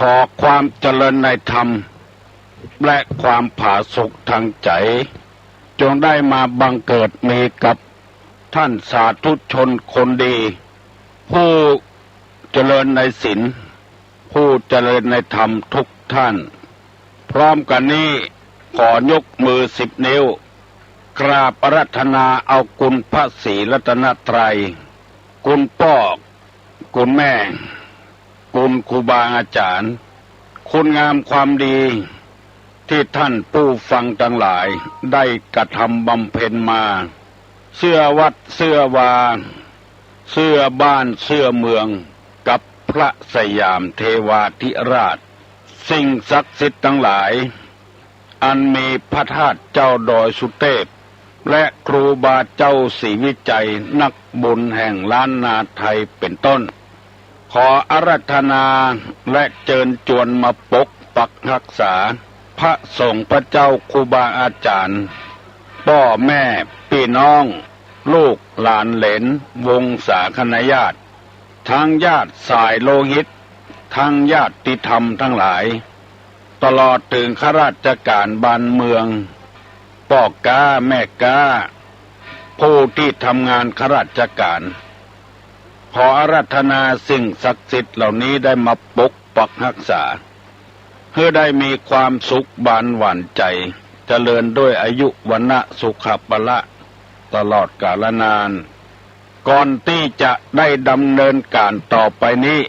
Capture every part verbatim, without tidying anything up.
ขอความเจริญในธรรม และความผาสุกทางใจ๋ จงได้มาบังเกิดมีกับท่านสาธุชนคนดี ผู้เจริญในศีล ผู้เจริญในธรรมทุกท่าน พร้อมกั๋นนี้ ขอยกมือสิบนิ้ว กราบอาราธนาเอาคุณพระศรีรัตนตรัย คุณป้อ คุณแม่ คุณครูบาอาจ๋ารย์ คุณงามความดี ตี้ท่านผู้ฟังตังหลายได้กระทำบำเพ็ญมา เสื้อวัดเสื้อวา เสื้อบ้านเสื้อเมือง กับพระสยามเทวาธิราช สิ่งศักดิ์สิทธิ์ตังหลาย อันมีพระธาตุเจ้าดอยสุเทพ และครูบาเจ้าศรีวิชัย นักบุญแห่งล้านนาไทยเป็นต้น ขออาราธนาและเจิญจวนมาปกปักฮักษา พระสงฆ์พระเจ้าครูบาอาจ๋ารย์ ป้อแม่ปี้น้อง ลูกหลานเหลนวงศาคณาญาติ ทั้งญาติสายโลหิต ทั้งญาติธรรมตังหลาย ตลอดเถิงข้าราชก๋านบ้านเมือง ป้อก๊าแม่ก๊า ผู้ตี้ทำงานข้าราชก๋าน ขออาราธนาสิ่งศักดิ์สิทธิ์เหล่านี้ได้มาปกปักฮักษา หื้อได้มีความสุขบานหวานใจ๋ เจริญด้วยอายุวรรณะสุขะพละ ตลอดกาลนาน ก่อนตี้จะได้ดำเนินก๋านต่อไปนี้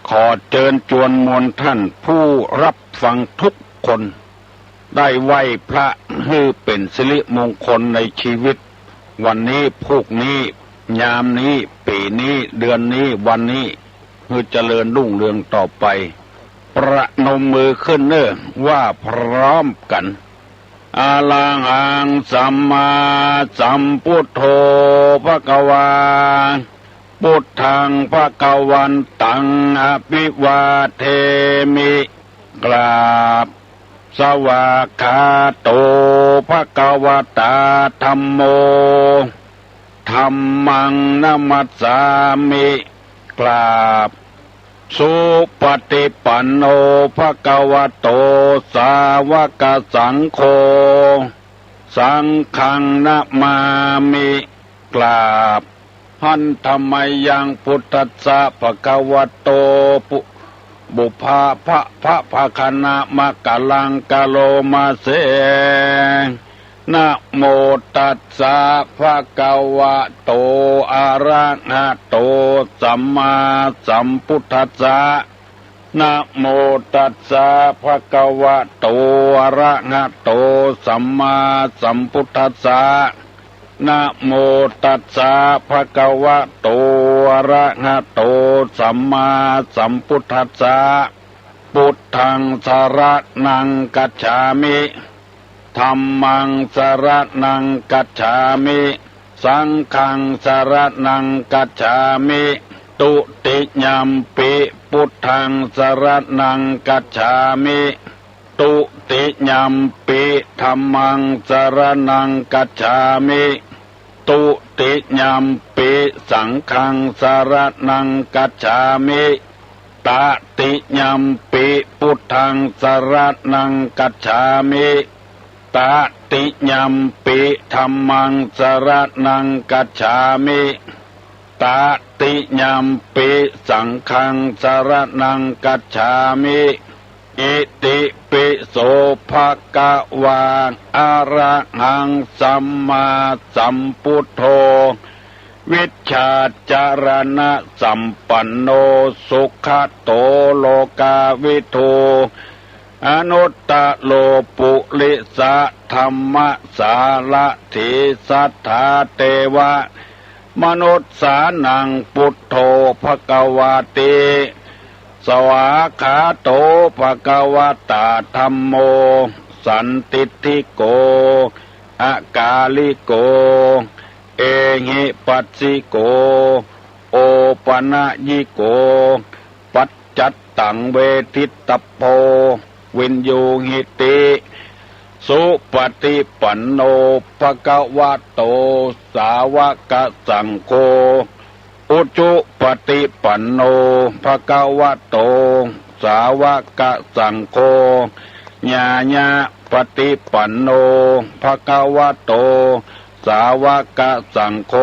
ขอเจิญจวนมวลท่านผู้รับฟังทุกคน ได้ไหว้พระหื้อเป๋นสิริมงคลในชีวิต วันนี้ พูกนี้ ยามนี้ ปี๋นี้ เดือนนี้ วันนี้ หื้อเจริญรุ่งเรืองต่อไป ประนมมือขึ้นเน่อ ว่าพร้อมกั๋น อะระหังสัมมาสัมพุทโธภะคะวา พุทธังภะคะวันตังอะภิวาเทมิ กราบ สวากขาโตภะคะวะตาธัมโม ธัมมังนะมัสสามิ กราบ สุปะติปันโนภะคะวะโต สาวะกะสังโฆ สังฆังนะมามิ กราบ หันทะมะยังพุทธัสสะภะคะวะโต ปุ บุพพะภะภะคะนะมะกะลังกะโลมาเส นะโมตัสสะภะคะวะโต อะระหะโต สัมมาสัมพุทธัสสะ นะโมตัสสะภะคะวะโต อะระหะโต สัมมาสัมพุทธัสสะ นะโมตัสสะภะคะวะโต อะระหะโต สัมมาสัมพุทธัสสะ พุทธังสะระณังคัจฉามิ ธัมมังสะระณังคัจฉามิ สังฆังสะระณังคัจฉามิ ตุติยัมปิพุทธังสะระณังคัจฉามิ ตุติยัมปิธัมมังสะระณังคัจฉามิ ตุติยัมปิสังฆังสะระณังคัจฉามิ ตะติยัมปิพุทธังสะระณังคัจฉามิ ตะติยัมปิธัมมังสะระณังคัจฉามิ ตะติยัมปิสังฆังสะระณังคัจฉามิ อิติปิโสภะคะวา อะระหังสัมมาสัมพุทโธ วิชชาจะระณะสัมปันโน สุขะโตโลกาวิทู อนุตตะโรปุริสะธัมมะสารถี สัทธาเตวะ มนุสสานัง พุทโธภะคะวาติ สวากขาโตภะคะวะตาธัมโม สันทิฏฐิโก อะกาลิโก เอหิปัสสิโก โอปะนะยิโก ปัจจัตตังเวทิตตัพโพ วินยูหิติ สุปะติปันโนภะคะวะโต สาวะกะสังโฆ อุจุปะติปันโนภะคะวะโต สาวกสังโฆ ญาญาปฏิปันโน ภะคะวะโต สาวกสังโฆ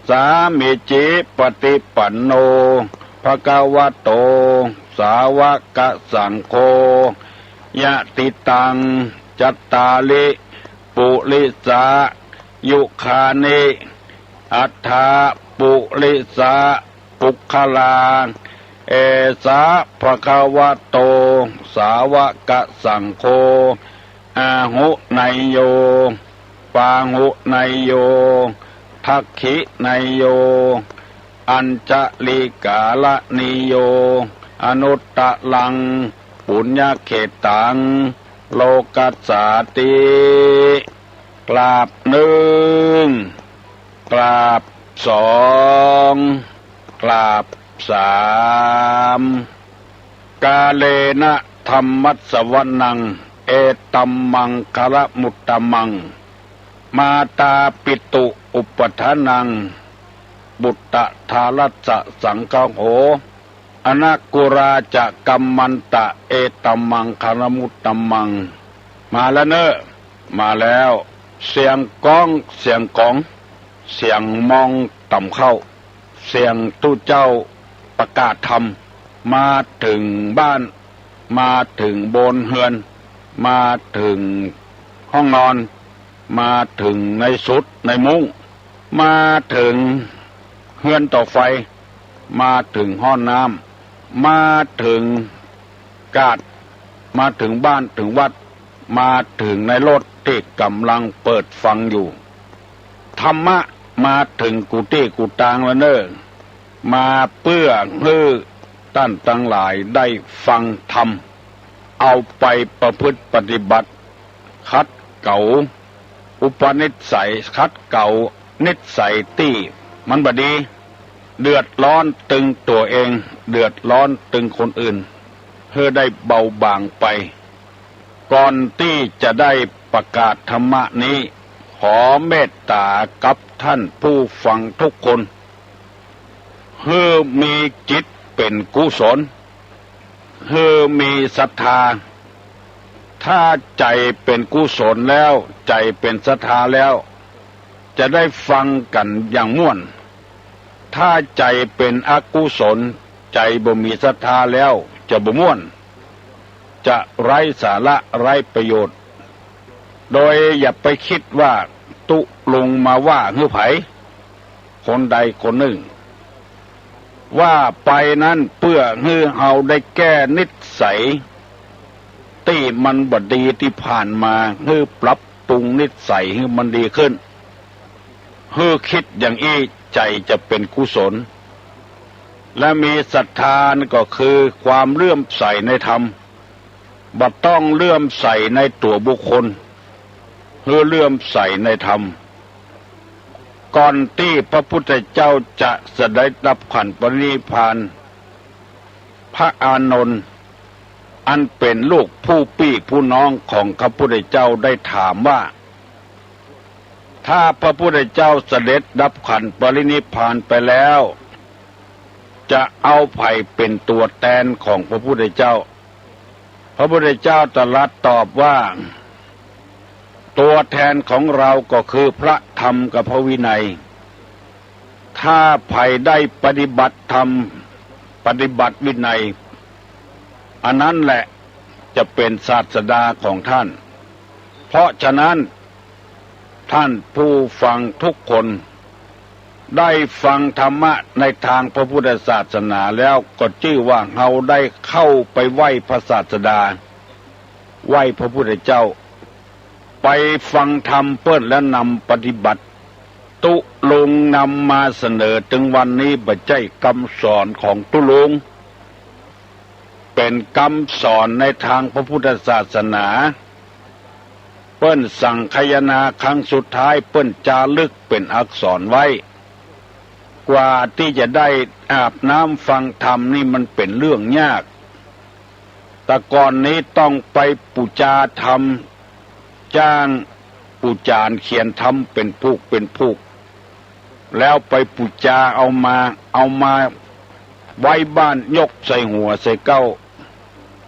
สามีจิปฏิปันโน ภะคะวะโต สาวกสังโฆ ยะถิตัง จัตตาริ ปุริสา ยุคานิ อัฏฐะ ปุริสะ ปุคคลา เอสะ ภะคะวะโต สาวกสังโฆ อาหุเนยโย ปาหุเนยโย ทักขิเนยโย อัญชลีกาละเนยโย อนุตตรัง ปุญญเขตตัง โลกัสสาติ กราบนึ่ง กราบสอง กราบสาม กาเลนะธัมมัสสวนัง เอตัมมังคละมุตตมัง มาตาปิตุอุปัฏฐานัง ปุตตะทารัสสะสังคโห อนะกุราจะกัมมันตะ เอตัมมังคละมุตตมัง มาแล้วเนอะ มาแล้ว เสียงก้อง เสียงก๋อง เสียงมองต่ำเข้า เสียงตุ๊เจ้าประกาศธรรม มาเถิงบ้าน มาเถิงบนเฮือน มาเถิงห้องนอน มาเถิงในสุดในมุ้ง มาเถิงเฮือนต่อไฟ มาเถิงห้องน้ำ มาเถิงกาด มาเถิงบ้านเถิงวัด มาเถิงในรถตี้ก่ำลังเปิดฟังอยู่ ธรรมะมาเถิงกู้ตี้กู้ตางแล้วเน่อ มาเปื้อหื้อต้านตังหลายได้ฟังธรรม เอาไปประพฤติปฏิบัติ ขัดเกลาอุปนิสัย ขัดเกลานิสัยตี้มันบ่ดี เดือดร้อนตึงตั๋วเอง เดือดร้อนตึงคนอื่น หื้อได้เบาบางไป ก่อนตี้จะได้ประกาศธรรมะนี้ ขอเมตตากับท่านผู้ฟังทุกคน หื้อมีจิตเป๋นกุศล หื้อมีศรัทธา ถ้าใจ๋เป๋นกุศลแล้ว ใจ๋เป๋นศรัทธาแล้ว จะได้ฟังกั๋นอย่างม่วน ถ้าใจ๋เป๋นอกุศล ใจ๋บ่มีศรัทธาแล้ว จะบ่ม่วน จะไร้สาระไร้ประโยชน์ โดยอย่าไปกึ๊ดว่าตุ๊ลุงมาว่าหื้อใผ คนใดคนนึ่ง ว่าไปนั้นเปื้อหื้อเฮาได้แก้นิสัยตี้มันบ่ดีตี้ผ่านมา หื้อปรับปรุงนิสัยหื้อมันดีขึ้น หื้อกึ๊ดอย่างอี้ใจ๋จะเป๋นกุศล และมีศรัทธาก็คือความเลื่อมใสในธรรม บ่ต้องเลื่อมใสในตั๋วบุคคล หื้อเลื่อมใสในธรรม ก่อนตี้พระพุทธเจ้าจะเสด็จดับขันธปรินิพพาน พระอานนท์อันเป๋นลูกผู้ปี้ผู้น้องของพระพุทธเจ้าได้ถามว่า ถ้าพระพุทธเจ้าเสด็จดับขันธปรินิพพานไปแล้ว จะเอาใผเป๋นตั๋วแตนของพระพุทธเจ้า พระพุทธเจ้าตรัสตอบว่า ตั๋วแตนของเราก็คือพระธรรมกับพระวินัย ถ้าใผได้ปฏิบัติธรรม ปฏิบัติวินัย อันนั้นแหละจะเป๋นศาสดาของท่าน เพราะฉะนั้น ท่านผู้ฟังทุกคน ได้ฟังธรรมะในตางพระพุทธศาสนาแล้ว ก็จื้อว่าเฮาได้เข้าไปไหว้พระศาสดา ไหว้พระพุทธเจ้า ไปฟังธรรมเปิ้นแล้วนำปฏิบัติ ตุ๊ลุงนำมาเสนอเถิงวันนี้บ่ใจ้กำสอนของตุ๊ลุง เป๋นกำสอนในตางพระพุทธศาสนา เปิ้นสังคายนาครั้งสุดท้าย เปิ้นจารึกเป๋นอักษรไว้ กว่าตี้จะได้อาบน้ำฟังธรรมนี่มันเป๋นเรื่องยาก แต่ก่อนนี้ต้องไปปู๋จาธรรม จ้างปู๋จารย์เขียนธรรมเป๋นผูกเป๋นผูก แล้วไปปู๋จาเอามา เอามาไว้บ้านยกใส่หัวใส่เก๊า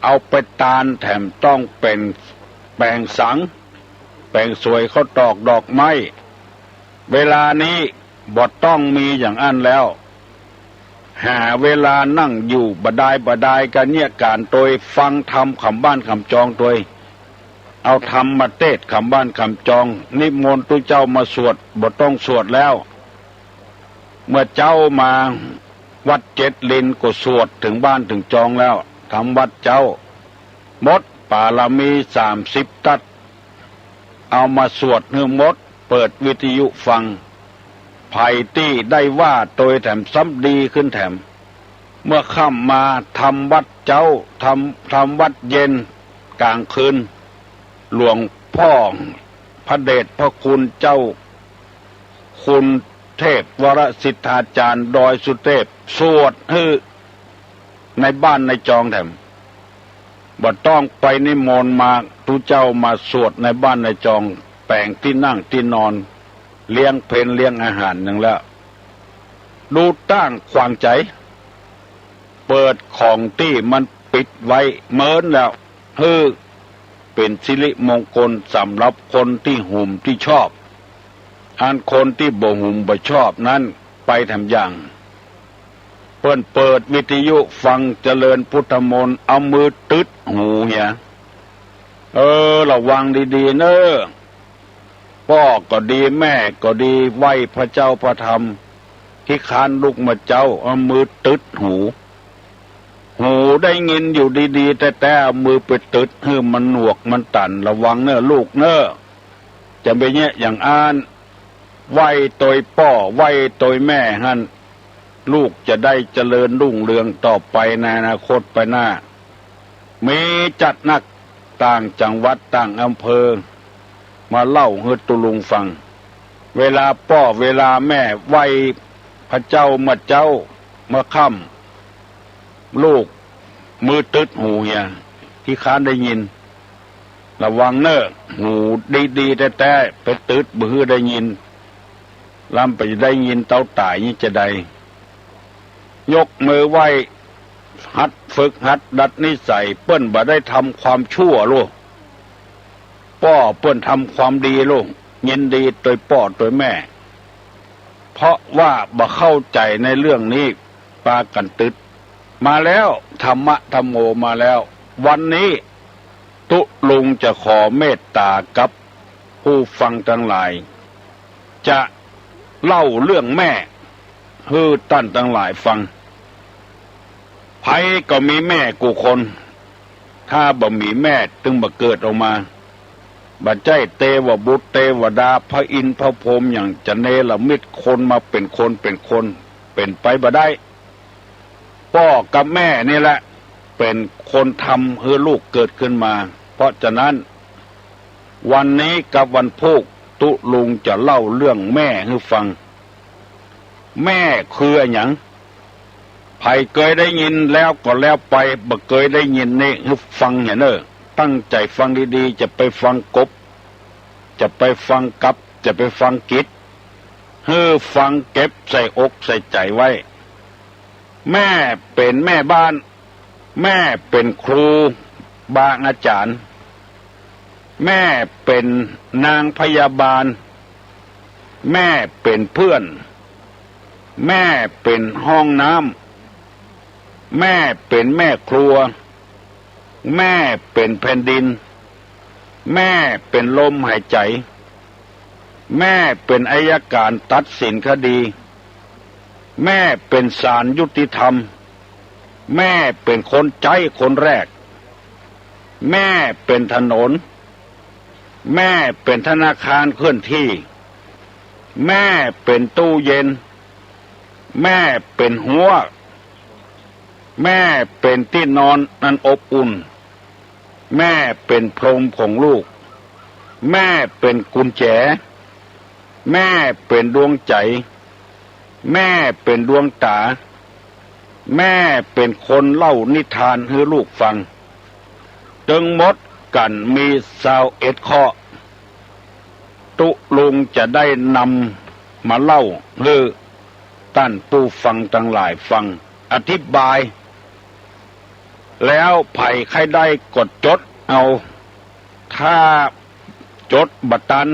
เอาไปตานแถมต้องแป๋ง แป๋งสัง แป๋งสวยข้าวตอกดอกไม้ เวลานี้บ่ต้องมีอย่างอั้นแล้ว หาเวลานั่งอยู่บ่ดายบ่ดายกะเยียะก๋านตวย ฟังธรรมขำบ้านขำจองตวย เอาธรรมมาเตสน์ขำบ้านขำจอง นิมนต์ตุ๊เจ้ามาสวด บ่ต้องสวดแล้ว เมื่อเจ๊ามาวัดเจ็ดลินก็สวดเถิงบ้านเถิงจองแล้ว ทำวัดเจ๊า หมดปารมีสามสิบตั๊ด เอามาสวดหื้อหมด เปิดวิทยุฟัง ใผตี้ได้ว่าตวยแถมซ้ำดีขึ้นแถม เมื่อค่ำมาทำวัดเจ๊า ทำ ทำวัดเย็นก๋างคืน หลวงพ่อพระเดชพระคุณเจ้า คุณเทพวรสิทธาจารย์ดอยสุเทพ สวดหื้อในบ้านในจองแถม บ่ต้องไปนิมนต์มา ตุ๊เจ้ามาสวดในบ้านในจอง แป๋งตี้นั่งตี้นอน เลี้ยงเพลเลี้ยงอาหารหนึ่งแล้ว ดูตั้งขวางใจ๋ เปิดของตี้มันปิดไว้เมินแล้ว หื้อเป๋นสิริมงคลสำหรับคนตี้หุมตี้ชอบ อันคนตี้บ่หุมบ่ชอบนั้นไปแถมอย่าง เปิ้นเปิดวิทยุฟังเจริญพุทธมนต์ เอามือตึดหูเหีย เออ ระวังดีๆ เน่อ ป้อก็ดีแม่ก็ดี ไหว้พระเจ้าพระธรรม ขี้ค้านลุกมาเจ๊า เอามือตึดหู หูได้ยินอยู่ดีๆ แต๊ๆ เอามือไปตึดหื้อมันหนวกมันตัน ระวังเน่อลูกเน่อ จะไปเยียะอย่างอั้น ไหว้ตวยป้อ ไหว้ตวยแม่หั้น ลูกจะได้เจริญรุ่งเรืองต่อไปในอนาคตไปหน้า มีจัดนัก ต่างจังหวัดต่างอำเภอ มาเล่าหื้อตุ๊ลุงฟัง เวลาป้อเวลาแม่ไหว้พระเจ้าเมื่อเจ๊าเมื่อค่ำ ลูกมือตึดหูเหีย ขี้ค้านได้ยิน ระวังเน่อ หูดีๆ แต๊ๆ ไปตึดบ่หื้อได้ยิน ล้ำไปได้ยินเต้าต๋ายนี่จะใด ยกมือไหว้ หัดฝึกหัดดัดนิสัย เปิ้นบ่ได้ทำความชั่วโลก ป้อเปิ้นทำความดีโลก ยินดีตวยป้อตวยแม่ เพราะว่าบ่เข้าใจ๋ในเรื่องนี้ ปากั๋นตึด มาแล้ว ธรรมะธัมโมมาแล้ว วันนี้ตุ๊ลุงจะขอเมตตากับผู้ฟังตังหลาย จะเล่าเรื่องแม่หื้อต้านตังหลายฟัง ใผก็มีแม่กู้คน ถ้าบ่มีแม่ตึงบ่เกิดออกมา บ่ใจ้เตวบุตรเตวดา พระอินทร์พระพรหมอย่างจะเนรมิตคนมาเป๋นคนเป๋นคน เป๋นไปบ่ได้ ป้อกับแม่นี่แหละเป๋นคนทำหื้อลูกเกิดขึ้นมา เพราะฉะนั้น วันนี้กับวันพูก ตุ๊ลุงจะเล่าเรื่องแม่หื้อฟัง แม่คืออะหยัง ใผเกยได้ยินแล้วก็แล้วไป บ่เกยได้ยินนี่หื้อฟังเหียเน่อ ตั้งใจ๋ฟังดีๆ จะไปฟังกบ จะไปฟังกับ จะไปฟังกิจ หื้อฟังเก็บใส่อกใส่ใจ๋ไว้ แม่เป๋นแม่บ้าน แม่เป๋นครูบาอาจ๋ารย์ แม่เป๋นนางพยาบาล แม่เป๋นเพื่อน แม่เป๋นห้องน้ำ แม่เป๋นแม่ครัว แม่เป๋นแผ่นดิน แม่เป๋นลมหายใจ๋ แม่เป๋นอัยก๋ารตัดสินคดี แม่เป๋นศาลยุติธรรม แม่เป๋นคนใจ๊คนแรก แม่เป๋นถนน แม่เป๋นธนาคารเคลื่อนที่ แม่เป๋นตู้เย็น แม่เป๋นฮั้ว แม่เป๋นตี้นอนอันอบอุ่น แม่เป๋นพรมของลูก แม่เป๋นกุญแจ แม่เป๋นดวงใจ๋ แม่เป๋นดวงต๋า แม่เป๋นคนเล่านิทานหื้อลูกฟัง ตึงหมดกั๋นมีซาวเอ็ดข้อ ตุ๊ลุงจะได้นำมาเล่าหื้อต้านผู้ฟังตังหลายฟัง อธิบาย แล้วใผใค่ได้ก็จดเอา ถ้าจดบ่ตัน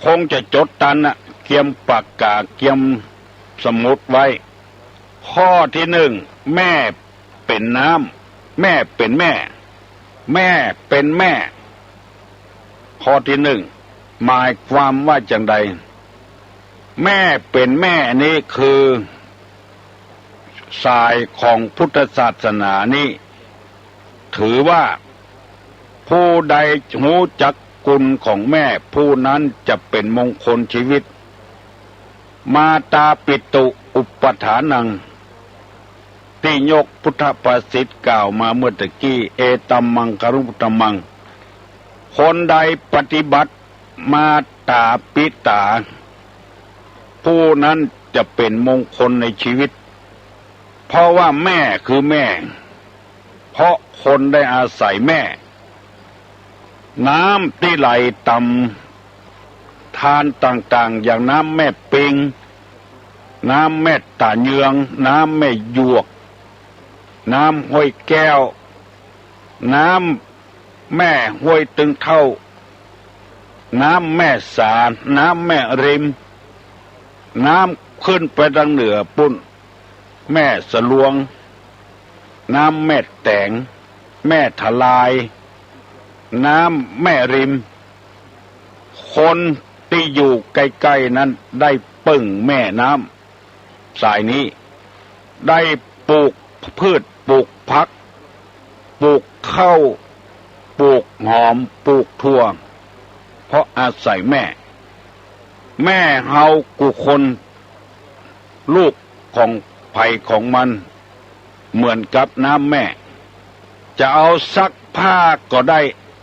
คงจะจดตันน่ะ เกียมปากกา เกียมสมุดไว้ ข้อตี้นึ่ง แม่เป๋นน้ำ แม่เป๋นแม่ แม่เป๋นแม่ ข้อตี้นึ่ง หมายความว่าจั่งใด แม่เป๋นแม่นี้คือ สายของพุทธศาสนานี้ ถือว่า ผู้ใดฮู้จักคุณของแม่ ผู้นั้นจะเป๋นมงคลชีวิต มาตาปิตุอุปัฏฐานัง ตี้ยกพุทธภาษิตกล่าวมาเมื่อตะกี้ เอตัมมังคะลุงพุทธัมมัง คนใดปฏิบัติมาตาปิตา ผู้นั้นจะเป๋นมงคลในชีวิต เพราะว่าแม่คือแม่ เพราะคนได้อาศัยแม่ น้ำตี้ไหลต๋ามธารต่างๆ อย่างน้ำแม่ปิง น้ำแม่ตาเยือง น้ำแม่หยวก น้ำห้วยแก้ว น้ำแม่ห้วยตึงเถ้า น้ำแม่สา น้ำแม่ริม น้ำขึ้นไปตางเหนือปู๊น แม่สะลวง น้ำแม่แต๋ง แม่ทะลาย น้ำแม่ริม คนตี้อยู่ใก้ๆ นั้นได้เปิ้งแม่น้ำสายนี้ ได้ปลูกพืชปลูกผัก ปลูกข้าว ปลูกหอม ปลูกถั่ว เพราะอาศัยแม่ แม่เฮากู้คน ลูกของใผของมัน เหมือนกับน้ำแม่ จะเอาซักผ้าก็ได้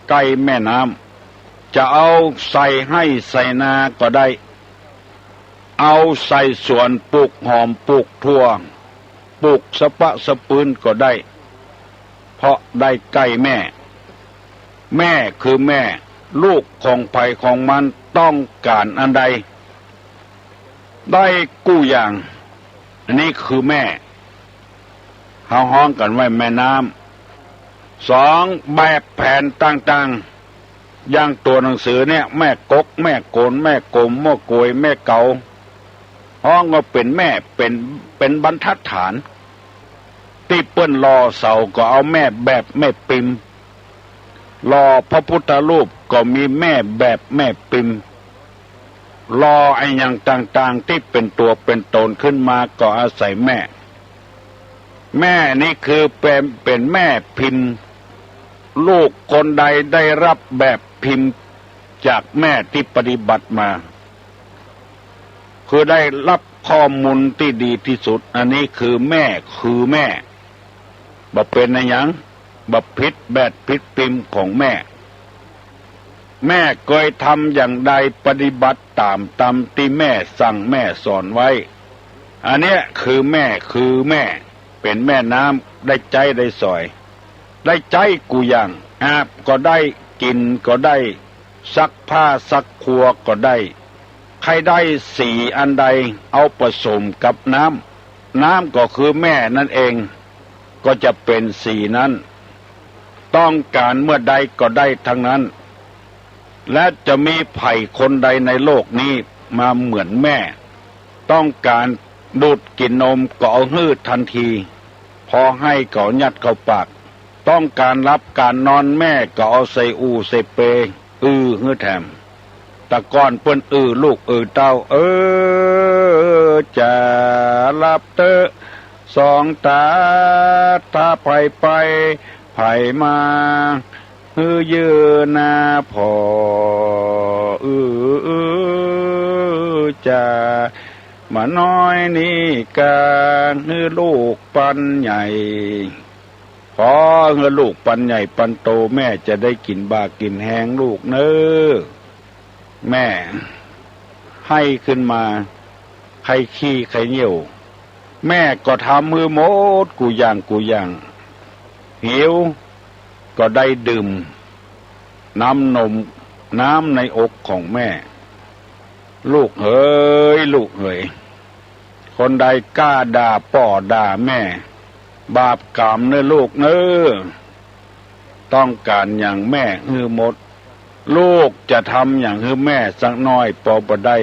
ใก้แม่น้ำ จะเอาใส่ไฮ่ใส่นาก็ได้ เอาใส่สวนปลูกหอมปลูกถั่ว ปลูกสะปะสะปืนก็ได้ เพราะได้ใก้แม่ แม่คือแม่ ลูกของใผของมันต้องก๋านอันใด ได้กู้อย่าง อันนี้คือแม่ เฮาฮ้องกั๋นว่าแม่น้ำ สอง แบบแผนต่างๆ อย่างตั๋วหนังสือเนี่ย แม่กก แม่โก๋น แม่ก๋ม แม่ก๋วย แม่เก๋า ฮ้องว่าเป๋นแม่ เป๋น เป๋นบรรทัดฐาน ตี้เปิ้นหล่อเสาก็เอาแม่แบบแม่ปิม หล่อพระพุทธรูปก็มีแม่แบบแม่ปิม หล่ออะหยังต่างๆ ตี้เป๋นตั๋วเป๋นต๋นขึ้นมาก็อาศัยแม่ แม่นี้คือเป๋น เป๋นแม่พิมพ์ ลูกคนใดได้ฮับแบบพิมพ์จากแม่ตี้ปฏิบัติมา คือได้ฮับข้อมูลตี้ดีตี้สุด อันนี้คือแม่ คือแม่ บ่เป๋นอะหยัง บ่ผิดแบบผิดพิมพ์ของแม่ แม่เกยทำอย่างใดปฏิบัติต๋ามต๋ามตี้แม่สั่งแม่สอนไว้ อันเนี้ยคือแม่ คือแม่ เป๋นแม่น้ำ ได้ใจ๊ได้สอย ได้ใจ๊กู้อย่าง อาบก็ได้ กิ๋นก็ได้ ซักผ้าซักครัวก็ได้ ใค่ได้สีอันใด เอาผสมกับน้ำ น้ำก็คือแม่นั้นเอง ก็จะเป๋นสีนั้น ต้องก๋านเมื่อใดก็ได้ทั้งนั้น และจะมีใผคนใดในโลกนี้มาเหมือนแม่ ต้องก๋านดูดกิ๋นนมก็เอาหื้อตันที พอไห้ก็ยัดเข้าปาก ต้องก๋านหลับก๋านนอนแม่ก็เอาใส่อู่ใส่เป อือหื้อแถม แต่ก่อนเปิ้นอือลูกอือเต้า เออ จ๋า หลับเต๊อะ สองต๋า ถ้าใผไป ใผมา หื้อเยือหน้าผ่อ อือ อือ จ๋า บ่าน้อยนี้กา หื้อลูกปันใหญ่ ขอหื้อลูกปันใหญ่ปันโต แม่จะได้กิ๋นบ่ากิ๋นแฮงลูกเน้อ แม่ไห้ขึ้นมา ใค่ขี้ใค่เยี่ยว แม่ก็ทำหื้อหมดกู้อย่างกู้อย่าง หิวก็ได้ดื่มน้ำนม น้ำในอกของแม่ ลูกเหย ลูกเหย คนใดกล้าด่าป้อด่าแม่ บาปก๋รรมเน่อลูกเน่อ ต้องก๋านหยังแม่หื้อหมด ลูกจะทำหยังหื้อแม่สักหน้อยปอบ่ได้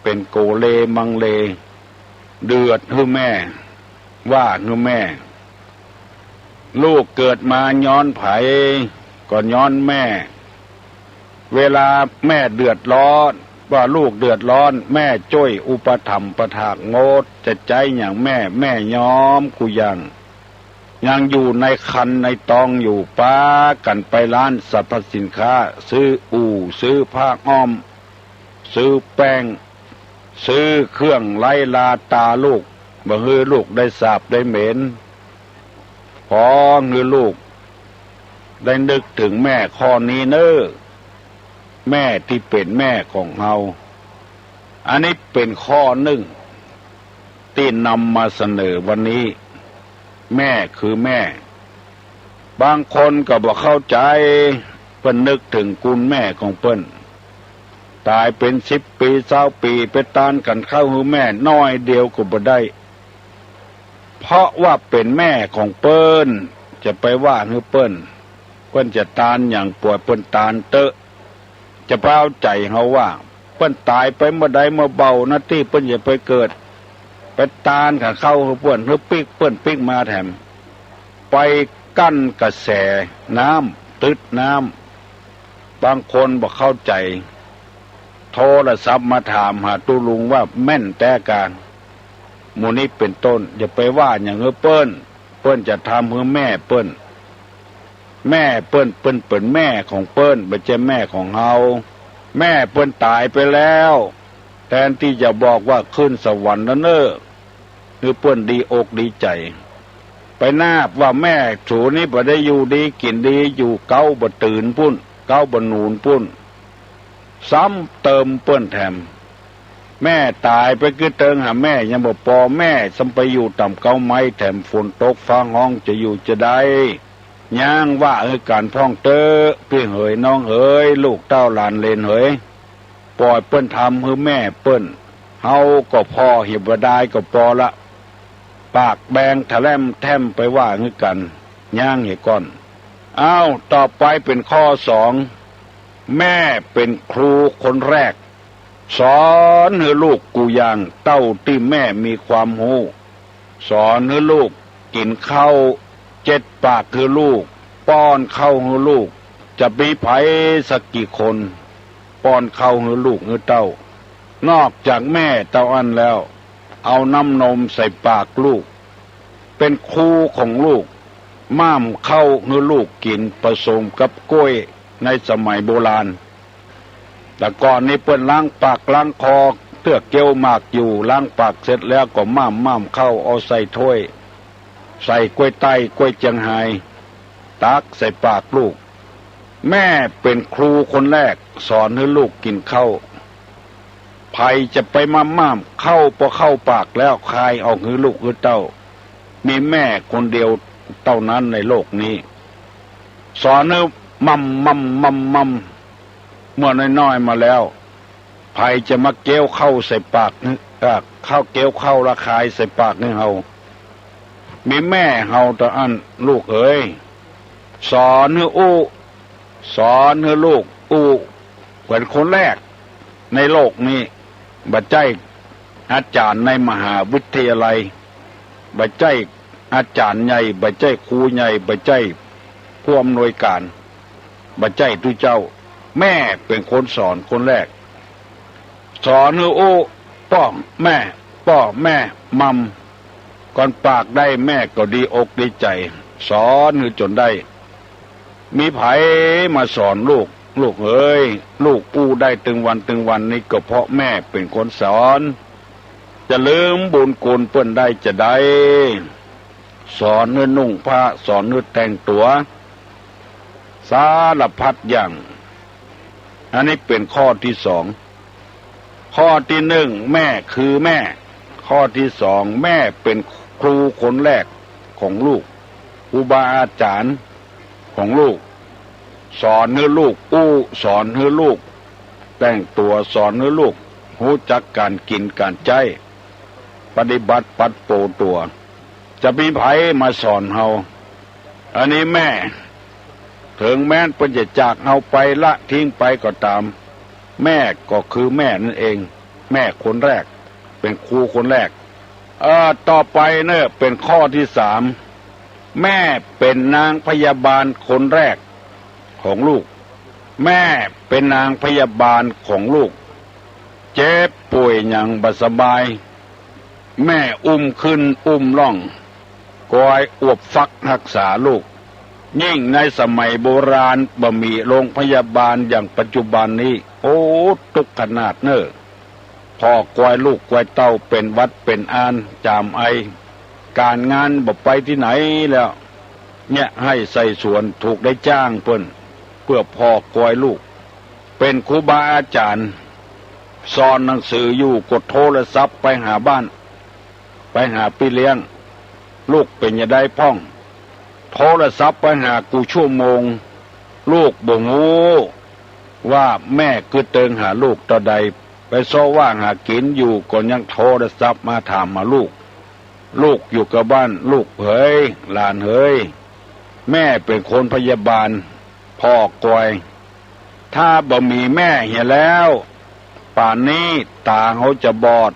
เป๋นโกเลมังเล เดือดหื้อแม่ ว่าหื้อแม่ ลูกเกิดมาย้อนใผ ก็ย้อนแม่ เวลาแม่เดือดร้อน ว่าลูกเดือดร้อน แม่จ้วยอุปถัมภ์ประถากหมด จะใจ๊หยังแม่ แม่ยอมกู้อย่าง ยังอยู่ในครรภ์ในต๊องอยู่ ปากั๋นไปร้านสรรพสินค้า ซื้ออู่ ซื้อผ้าอ้อม ซื้อแป้ง ซื้อเครื่องไร้ราตาลูก บ่หื้อลูกได้สาบได้เหม็น ขอหื้อลูกได้นึกเถิงแม่ข้อนี้เน่อ แม่ตี้เป๋นแม่ของเฮา อันนี้เป๋นข้อนึ่งตี้นำมาเสนอวันนี้ แม่คือแม่ บางคนก็บ่เข้าใจ๋ เปิ้นนึกเถิงกุณแม่ของเปิ้น ต๋ายเป๋นสิบปี๋ซาวปี๋ ไปตานขันข้าวหื้อแม่หน้อยเดียวก็บ่ได้ เพราะว่าเป๋นแม่ของเปิ้น จะไปว่าหื้อเปิ้น เปิ้นจะตานหยังป่อยเปิ้นตานเต๊อะ จะไปเอาใจ๋เฮาว่า เปิ้นต๋ายไปเมื่อใดเมื่อเบานาตี้เปิ้นจะไปเกิด ไปตานขันข้าวหื้อเปิ้น หื้อปิ๊กเปิ้นปิ๊กมาแถม ไปกั้นกระแสน้ำ ตึดน้ำ บางคนบ่เข้าใจ๋ โทรศัพท์มาถามหาตุ๊ลุงว่าแม่นแต๊กา หมู่นี้เป๋นต้น อย่าไปว่าหยังหื้อเปิ้น เปิ้นจะทำหื้อแม่เปิ้น แม่เปิ้น เปิ้นเป๋นแม่ของเปิ้น บ่ใจ้แม่ของเฮา แม่เปิ้นต๋ายไปแล้ว แทนตี้จะบอกว่าขึ้นสวรรค์แล้วเน่อ หื้อเปิ้นดีอกดีใจ๋ ไปนาบว่าแม่สูนี้บ่ได้อยู่ดีกิ๋นดี อยู่เก๊าบ่ตื่นปุ้น เก๊าบ่หนุนปุ้น ซ้ำเติมเปิ้นแถม แม่ต๋ายไปกึ๊ดเติงหาแม่ยังบ่ปอ แม่ซ้ำไปอยู่ต่ำเก๊าไม้แถม ฝนตกฟ้าฮ้องจะอยู่จะใด ย้างว่าหื้อกั๋นพ่องเต๊อะ ปี้เหยน้องเหย ลูกเต้าหลานเหลนเหย ป่อยเปิ้นทำหื้อแม่เปิ้น เฮาก็ผ่อ เหียบ่ดายก็ปอละ ปากแบงทะแล่มแท่มไปว่าหื้อกั๋น ย้างเหียก่อน อ้าว ต่อไปเป๋นข้อสอง แม่เป๋นครูคนแรก สอนหื้อลูกกู้อย่างเต้าตี้แม่มีความฮู้ สอนหื้อลูกกิ๋นข้าวเจ็ดปากหื้อลูก ป้อนข้าวหื้อลูก จะมีใผสักกี่คน ป้อนข้าวหื้อลูกหื้อเต้า นอกจากแม่เต้าอั้นแล้ว เอาน้ำนมใส่ปากลูก เป๋นครูของลูก ม่ามข้าวหื้อลูกกิ๋นผสมกับกล้วยในสมัยโบราณ แต่ก่อนนี้เปิ้นล้างปากล้างคอ เตื้อเกี้ยวหมากอยู่ ล้างปากเสร็จแล้วก็ม่ามม่ามข้าวเอาใส่ถ้วย ใส่กล้วยไต้กล้วยเจียงฮาย ตักใส่ปากลูก แม่เป๋นครูคนแรกสอนหื้อลูกกิ๋นข้าว ใผจะไปม่ามม่ามข้าว ปอเข้าปากแล้วคายออกหื้อลูกหื้อเต้า มีแม่คนเดียวเต้านั้นในโลกนี้ สอนหื้อม่ามม่ามม่ามม่าม เมื่อน้อยๆ มาแล้ว ใผจะมาเกี้ยวข้าวใส่ปากหื้อ เอ่อ ข้าวเกี้ยวข้าวละคายใส่ปากหื้อเฮา มีแม่เฮาเต้าอั้น ลูกเอ๋ย สอนหื้ออู้ สอนหื้อลูกอู้ เป๋นคนแรกในโลกนี้ บ่ใจ้อาจ๋ารย์ในมหาวิทยาลัย บ่ใจ้อาจ๋ารย์ใหญ่ บ่ใจ้ครูใหญ่ บ่ใจ้ผู้อำนวยก๋าน บ่ใจ้ตุ๊เจ้า แม่เป๋นคนสอนคนแรก สอนหื้ออู้ ป้อแม่ ป้อแม่ม่าม ก่อนปากได้แม่ก็ดีอกดีใจ๋ สอนหื้อจ๋นได้ มีใผมาสอนลูก ลูกเอ๋ย ลูกอู้ได้ตึงวันตึงวันนี้ก็เพราะแม่เป๋นคนสอน จะลืมบุญคุณเปิ้นได้จาใด สอนหื้อนุ่งผ้า สอนหื้อแต่งตั๋ว สารพัดอย่าง อันนี้เป๋นข้อตี้สอง ข้อตี้นึ่ง แม่คือแม่ ข้อตี้สอง แม่เป๋นครูคนแรกของลูก ครูบาอาจ๋ารย์ของลูก สอนหื้อลูกอู้ สอนหื้อลูกแต่งตั๋ว สอนหื้อลูกฮู้จักก๋านกิ๋นก๋านใจ๊ ปฏิบัติปัดโปตัว จะมีใผมาสอนเฮา อันนี้แม่ เถิงแม้นเปิ้นจะจากเฮาไปละทิ้งไปก็ต๋าม แม่ก็คือแม่นั่นเอง แม่คนแรก เป๋นครูคนแรก เอ่อ ต่อไปเน่อ เป๋นข้อตี้สาม แม่เป๋นนางพยาบาลคนแรกของลูก แม่เป๋นนางพยาบาลของลูก เจ็บป่วยหยังบ่สบาย แม่อุ้มขึ้นอุ้มล่อง กอยอวบฟักฮักษาลูก ยิ่งในสมัยโบราณบ่มีโรงพยาบาลอย่างปัจจุบันนี้ โอ้ ตุ๊กข์ขนาดเน่อ พ่อกอยลูกกอยเต้าเป๋นหวัดเป๋นอาน จ๋ามไอ ก๋านงานบ่ไปตี้ไหนแล้ว เยียะไฮ่ใส่สวน ถูกได้จ้างเปิ้น เปื้อพ่อกอยลูก เป๋นครูบาอาจ๋ารย์ สอนหนังสืออยู่ก็โทรศัพท์ไปหาบ้าน ไปหาปี้เลี้ยง ลูกเป๋นจะใดพ่อง โทรศัพท์ไปหากู้ชั่วโมง ลูกบ่ฮู้ว่าแม่กึ๊ดเติงหาลูกเต้าใด ไปเซาะว่าหากิ๋นอยู่ก็ยังโทรศัพท์มาถามหาลูก ลูกอยู่กับบ้าน ลูกเหย หลานเหย แม่เป๋นคนพยาบาล พ่อกอย ถ้าบ่มีแม่เหียแล้ว ป่านนี้ต๋าเฮาจะบอด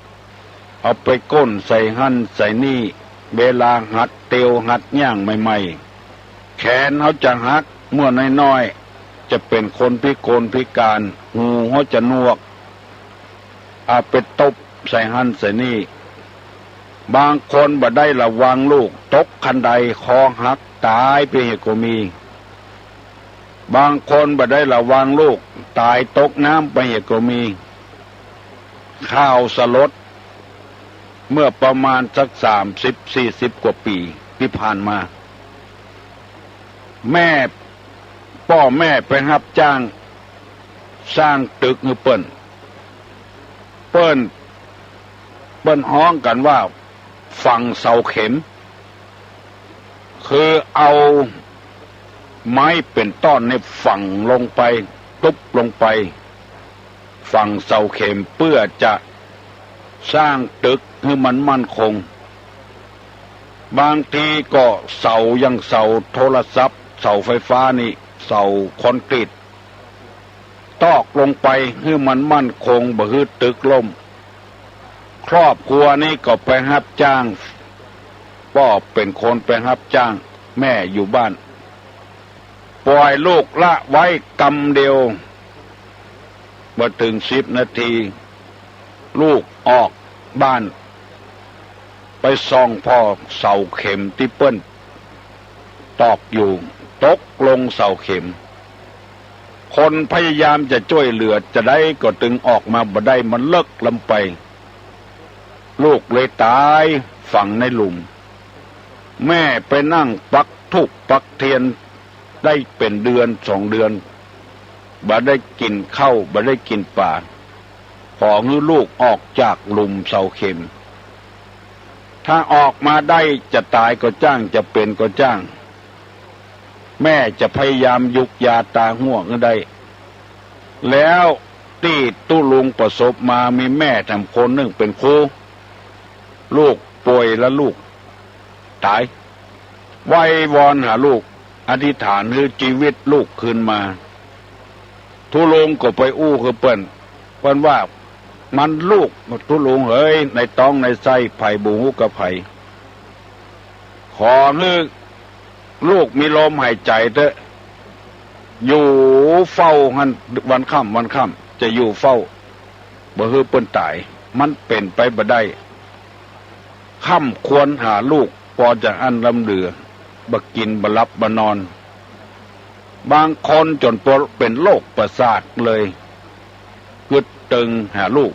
เอาไปก้นใส่หั้นใส่นี่ เวลาหัดเตียวหัดย่างใหม่ๆ แขนเฮาจะหัก เมื่อน้อยๆ จะเป๋นคนพิกลพิก๋าน หูเฮาจะหนวก เอาไปตบใส่หั้นใส่นี่ บางคนบ่ได้ระวังลูก ตกคันไดคอหักต๋ายไปเหียก็มี บางคนบ่ได้ระวังลูก ต๋ายตกน้ำไปเหียก็มี ข่าวสลด เมื่อประมาณสักสามสิบสี่สิบกว่าปี๋ตี้ผ่านมา แม่ ป้อแม่ไปฮับจ้างสร้างตึกหื้อเปิ้น เปิ้น เปิ้นฮ้องกั๋นว่าฝังเสาเข็ม คือเอาไม้เป๋นต้อนนี่ฝังลงไป ตุ๊บลงไป ฝังเสาเข็มเปื้อจะสร้างตึกหื้อมันมั่นคง บางทีก็เสาอย่างเสาโทรศัพท์ เสาไฟฟ้านี่ เสาคอนกรีต ตอกลงไปหื้อมันมั่นคง บ่หื้อตึกล่ม ครอบครัวนี้ก็ไปฮับจ้าง ป้อเป๋นคนไปฮับจ้าง แม่อยู่บ้าน ป่อยลูกละไว้กำเดียว บ่เถิงสิบนาที ลูกออกบ้าน ไปส่องผ่อเสาเข็มตี้เปิ้นตอกอยู่ ตกลงเสาเข็ม คนพยายามจะจ้วยเหลือจะใดก็ตึงออกมาบ่ได้ มันเลิกล้ำไป ลูกเลยต๋ายฝังในหลุม แม่ไปนั่งปักธูปปักเตียนได้เป๋นเดือนสองเดือน บ่ได้กิ๋นข้าว บ่ได้กิ๋นป๋า ขอหื้อลูกออกจากหลุมเสาเข็ม ถ้าออกมาได้จะต๋ายก็จ้าง จะเป๋นก็จ้าง แม่จะพยายามยุกยาต๋าฮั้วหื้อได้ แล้วตี้ตุ๊ลุงประสบมา มีแม่แถมคนนึ่งเป๋นครู ลูกป่วยแล้วลูกต๋าย ไหว้วอนหาลูก อธิษฐานหื้อจีวิตลูกคืนมา ตุ๊ลุงก็ไปอู้หื้อเปิ้น เปิ้นว่า มันลูกตุ๊ลุงเหย ในต๊องในไส้ใผบ่ฮู้กับใผ ขอหื้อลูกมีลมหายใจ๋เต๊อะ อยู่เฝ้าหั้นวันค่ำวันค่ำ จะอยู่เฝ้า บ่หื้อเปิ้นต๋าย มันเป๋นไปบ่ได้ ค่ำควรหาลูก ปอจะอั้นล้ำเหลือ บ่กิ๋นบ่หลับบ่นอน บางคนจ๋นเป๋นโรคประสาทเลย กึ๊ดเติงหาลูก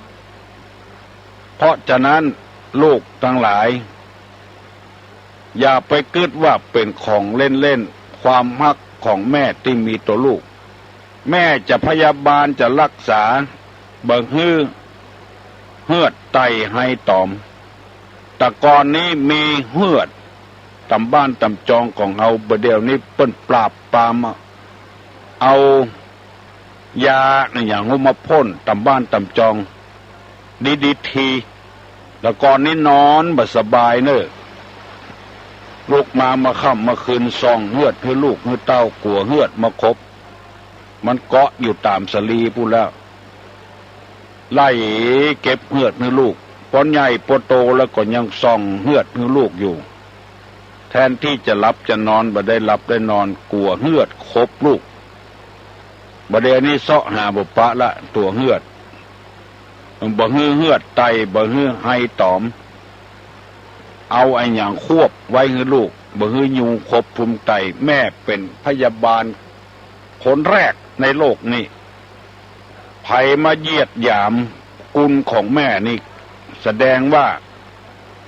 เพราะฉะนั้นลูกตังหลาย อย่าไปกึ๊ดว่าเป๋นของเล่นๆ ความฮักของแม่ตี้มีต่อลูก แม่จะพยาบาลจะรักษา บ่หื้อเฮือดไตไฮต๋อม แต่ก่อนนี้มีเฮือด ต๋ามบ้านต๋ามจองของเฮา บ่าเดี่ยวนี้เปิ้นปราบปราม เอายาอะหยังฮู้มาพ่นต๋ามบ้านต๋ามจอง ดีดีที แต่ก่อนนี้นอนบ่สบายเน่อ ลุกมาเมื่อค่ำเมื่อคืน ส่องเฮือดหื้อลูกหื้อเต้า กั๋วเฮือดมาขบ มันเกาะอยู่ต๋ามสะลีปู้นแล้ว ไล่เก็บเฮือดหื้อลูก ปอใหญ่ปอโตแล้วก็ยังส่องเฮือดหื้อลูกอยู่ แทนตี้จะหลับจะนอน บ่ได้หลับได้นอน กั๋วเฮือดขบลูก บ่าเดี่ยวนี้เซาะหาบ่ปะละ ตั๋วเฮือด บ่หื้อเฮือดไต่ บ่หื้อไฮต๋อม เอาอะหยังควบไว้หื้อลูก บ่หื้อยุงขบพุงไต่ แม่เป๋นพยาบาลคนแรกในโลกนี้ ใผมาเหยียดหยามกุณของแม่นี่ แสดงว่า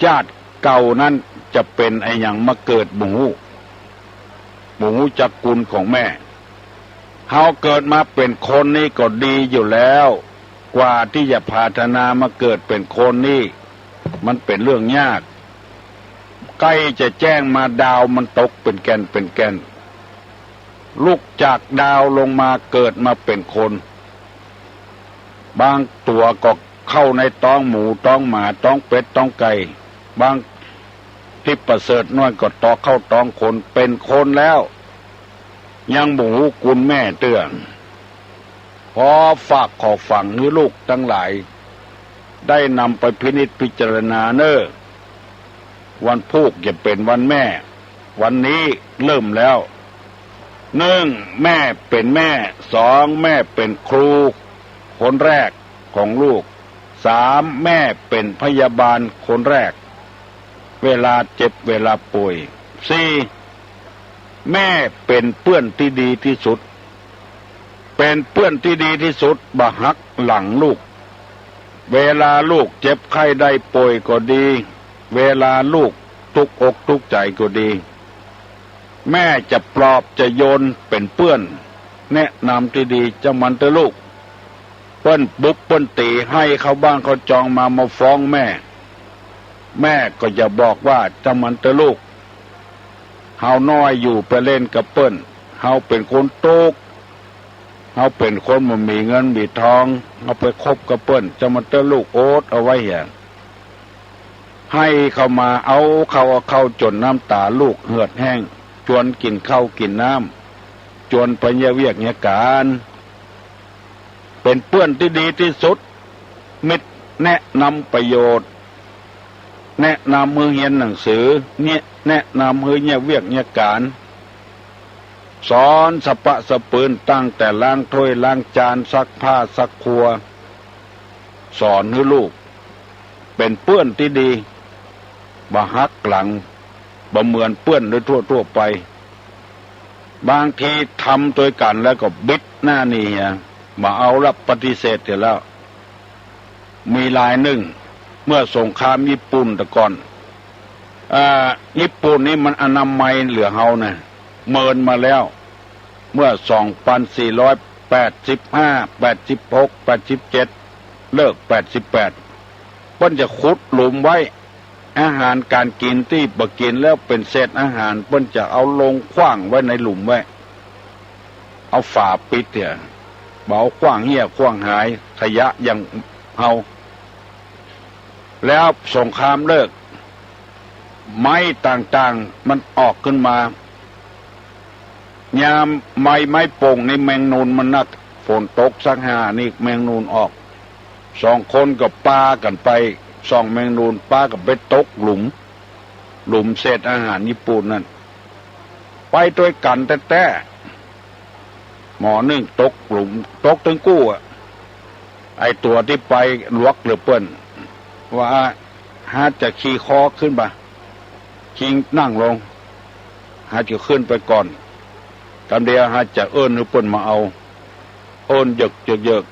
จาติเก่านั้นจะเป๋นอะหยังมาเกิดบ่ฮู้ บ่ฮู้จักกุณของแม่ เฮาเกิดมาเป๋นคนนี่ก็ดีอยู่แล้ว กว่าตี้จะผาถนามาเกิดเป๋นคนนี่ มันเป๋นเรื่องยาก ใก้จะแจ้งมาดาวมันตกเป๋นแก่นเป๋นแก่น ลุกจากดาวลงมาเกิดมาเป๋นคน บางตั๋วก็เข้าในต๊องหมูต๊องหมาต๊องเป็ดต๊องไก่ บางตี้ประเสริฐน้อยก็ต่อเข้าต๊องคน เป๋นคนแล้ว ยังบ่ฮู้กุณแม่เตื้อ ขอฝากขอฝังหื้อลูกตังหลาย ได้นำไปพินิจพิจารณาเน่อ วันพูกจะเป๋นวันแม่ วันนี้เริ่มแล้ว นึ่ง แม่เป๋นแม่ สอง แม่เป๋นครูคนแรกของลูก สาม แม่เป๋นพยาบาลคนแรก เวลาเจ็บเวลาป่วย สี่ แม่เป๋นเปื้อนตี้ดีตี้สุด เป๋นเปื้อนตี้ดีตี้สุด บ่หักหลังลูก เวลาลูกเจ็บไข้ได้ป่วยก็ดี เวลาลูกตุ๊กอกตุ๊กใจ๋ก็ดี แม่จะปลอบจะโยนเป๋นเปื้อน แนะนำตี้ดี เจ้ามันเต๊อะลูก เปิ้นบุบเปิ้นตี๋ ไห้เข้าบ้านเข้าจองมา มาฟ้องแม่ แม่ก็จะบอกว่า เจ้ามันเต๊อะลูก เฮาน้อยอยู่ไปเล่นกับเปิ้น เฮาเป๋นคนตุ๊กข์ เฮาเป๋นคนบ่มีเงินมีทอง เฮาไปคบกับเปิ้น เจ้ามันเต๊อะลูก อดเอาไว้เหีย ไห้เข้ามา เอาเข้า เอาเข้าจ๋นน้ำต๋าลูกเหือดแห้ง จวนกิ๋นข้าวกิ๋นน้ำ จวนไปเยียะเวียกเยียะก๋าน เป๋นเปื้อนตี้ดีตี้สุด มิตรแนะนำประโยชน์ แนะนำหื้อเฮียนหนังสือ เนี่ย แนะนำหื้อเยียะเวียกเยียะก๋าน สอนสะปะสะปืน ตั้งแต่ล้างถ้วยล้างจาน ซักผ้าซักครัว สอนหื้อลูก เป๋นเปื้อนตี้ดี บ่หักหลัง บ่เหมือนเปื้อนโดยทั่วๆ ไป บางทีทำตวยกั๋นแล้วก็บิดหน้าหนีอะ บ่เอาละ ปฏิเสธเสียแล้ว มีรายนึ่ง เมื่อสงครามญี่ปุ่นแต่ก่อน อ่า ญี่ปุ่นนี่มันอนามัยเหลือเฮานะ เมินมาแล้ว เมื่อสองปันสี่ร้อยแปดสิบห้า แปดสิบหก แปดสิบเจ็ด เลิกแปดสิบแปด เปิ้นจะขุดหลุมไว้ อาหารก๋านกิ๋นตี้บ่กิ๋นแล้วเป๋นเศษอาหาร เปิ้นจะเอาลงขว้างไว้ในหลุมไว้ เอาฝาปิดเหีย บ่เอาขว้างเหี้ยขว้างหาย ขยะอย่างเฮา แล้วสงครามเลิก ไม้ต่างๆ มันออกขึ้นมา ยามใบไม้โป่งนี่แมงนูนมันนัก ฝนตกสักห้านี่แมงนูนออก สองคนก็ปากั๋นไปส่องแมงนูน ปากั๋นไปตกหลุม หลุมเศษอาหารญี่ปุ่นนั่น ไปตวยกั๋นแต๊ๆ หมอนึ่งตกหลุม ตกตึงกู้อะ ไอ้ตั๋วตี้ไปหลวกเหลือเปิ้น ว่า หาจะขี่คอขึ้นบ่า คิงนั่งลง หาจะขึ้นไปก่อน กำเดียวหาจะเอิ้นหื้อเปิ้นมาเอา เอิ้นเยิก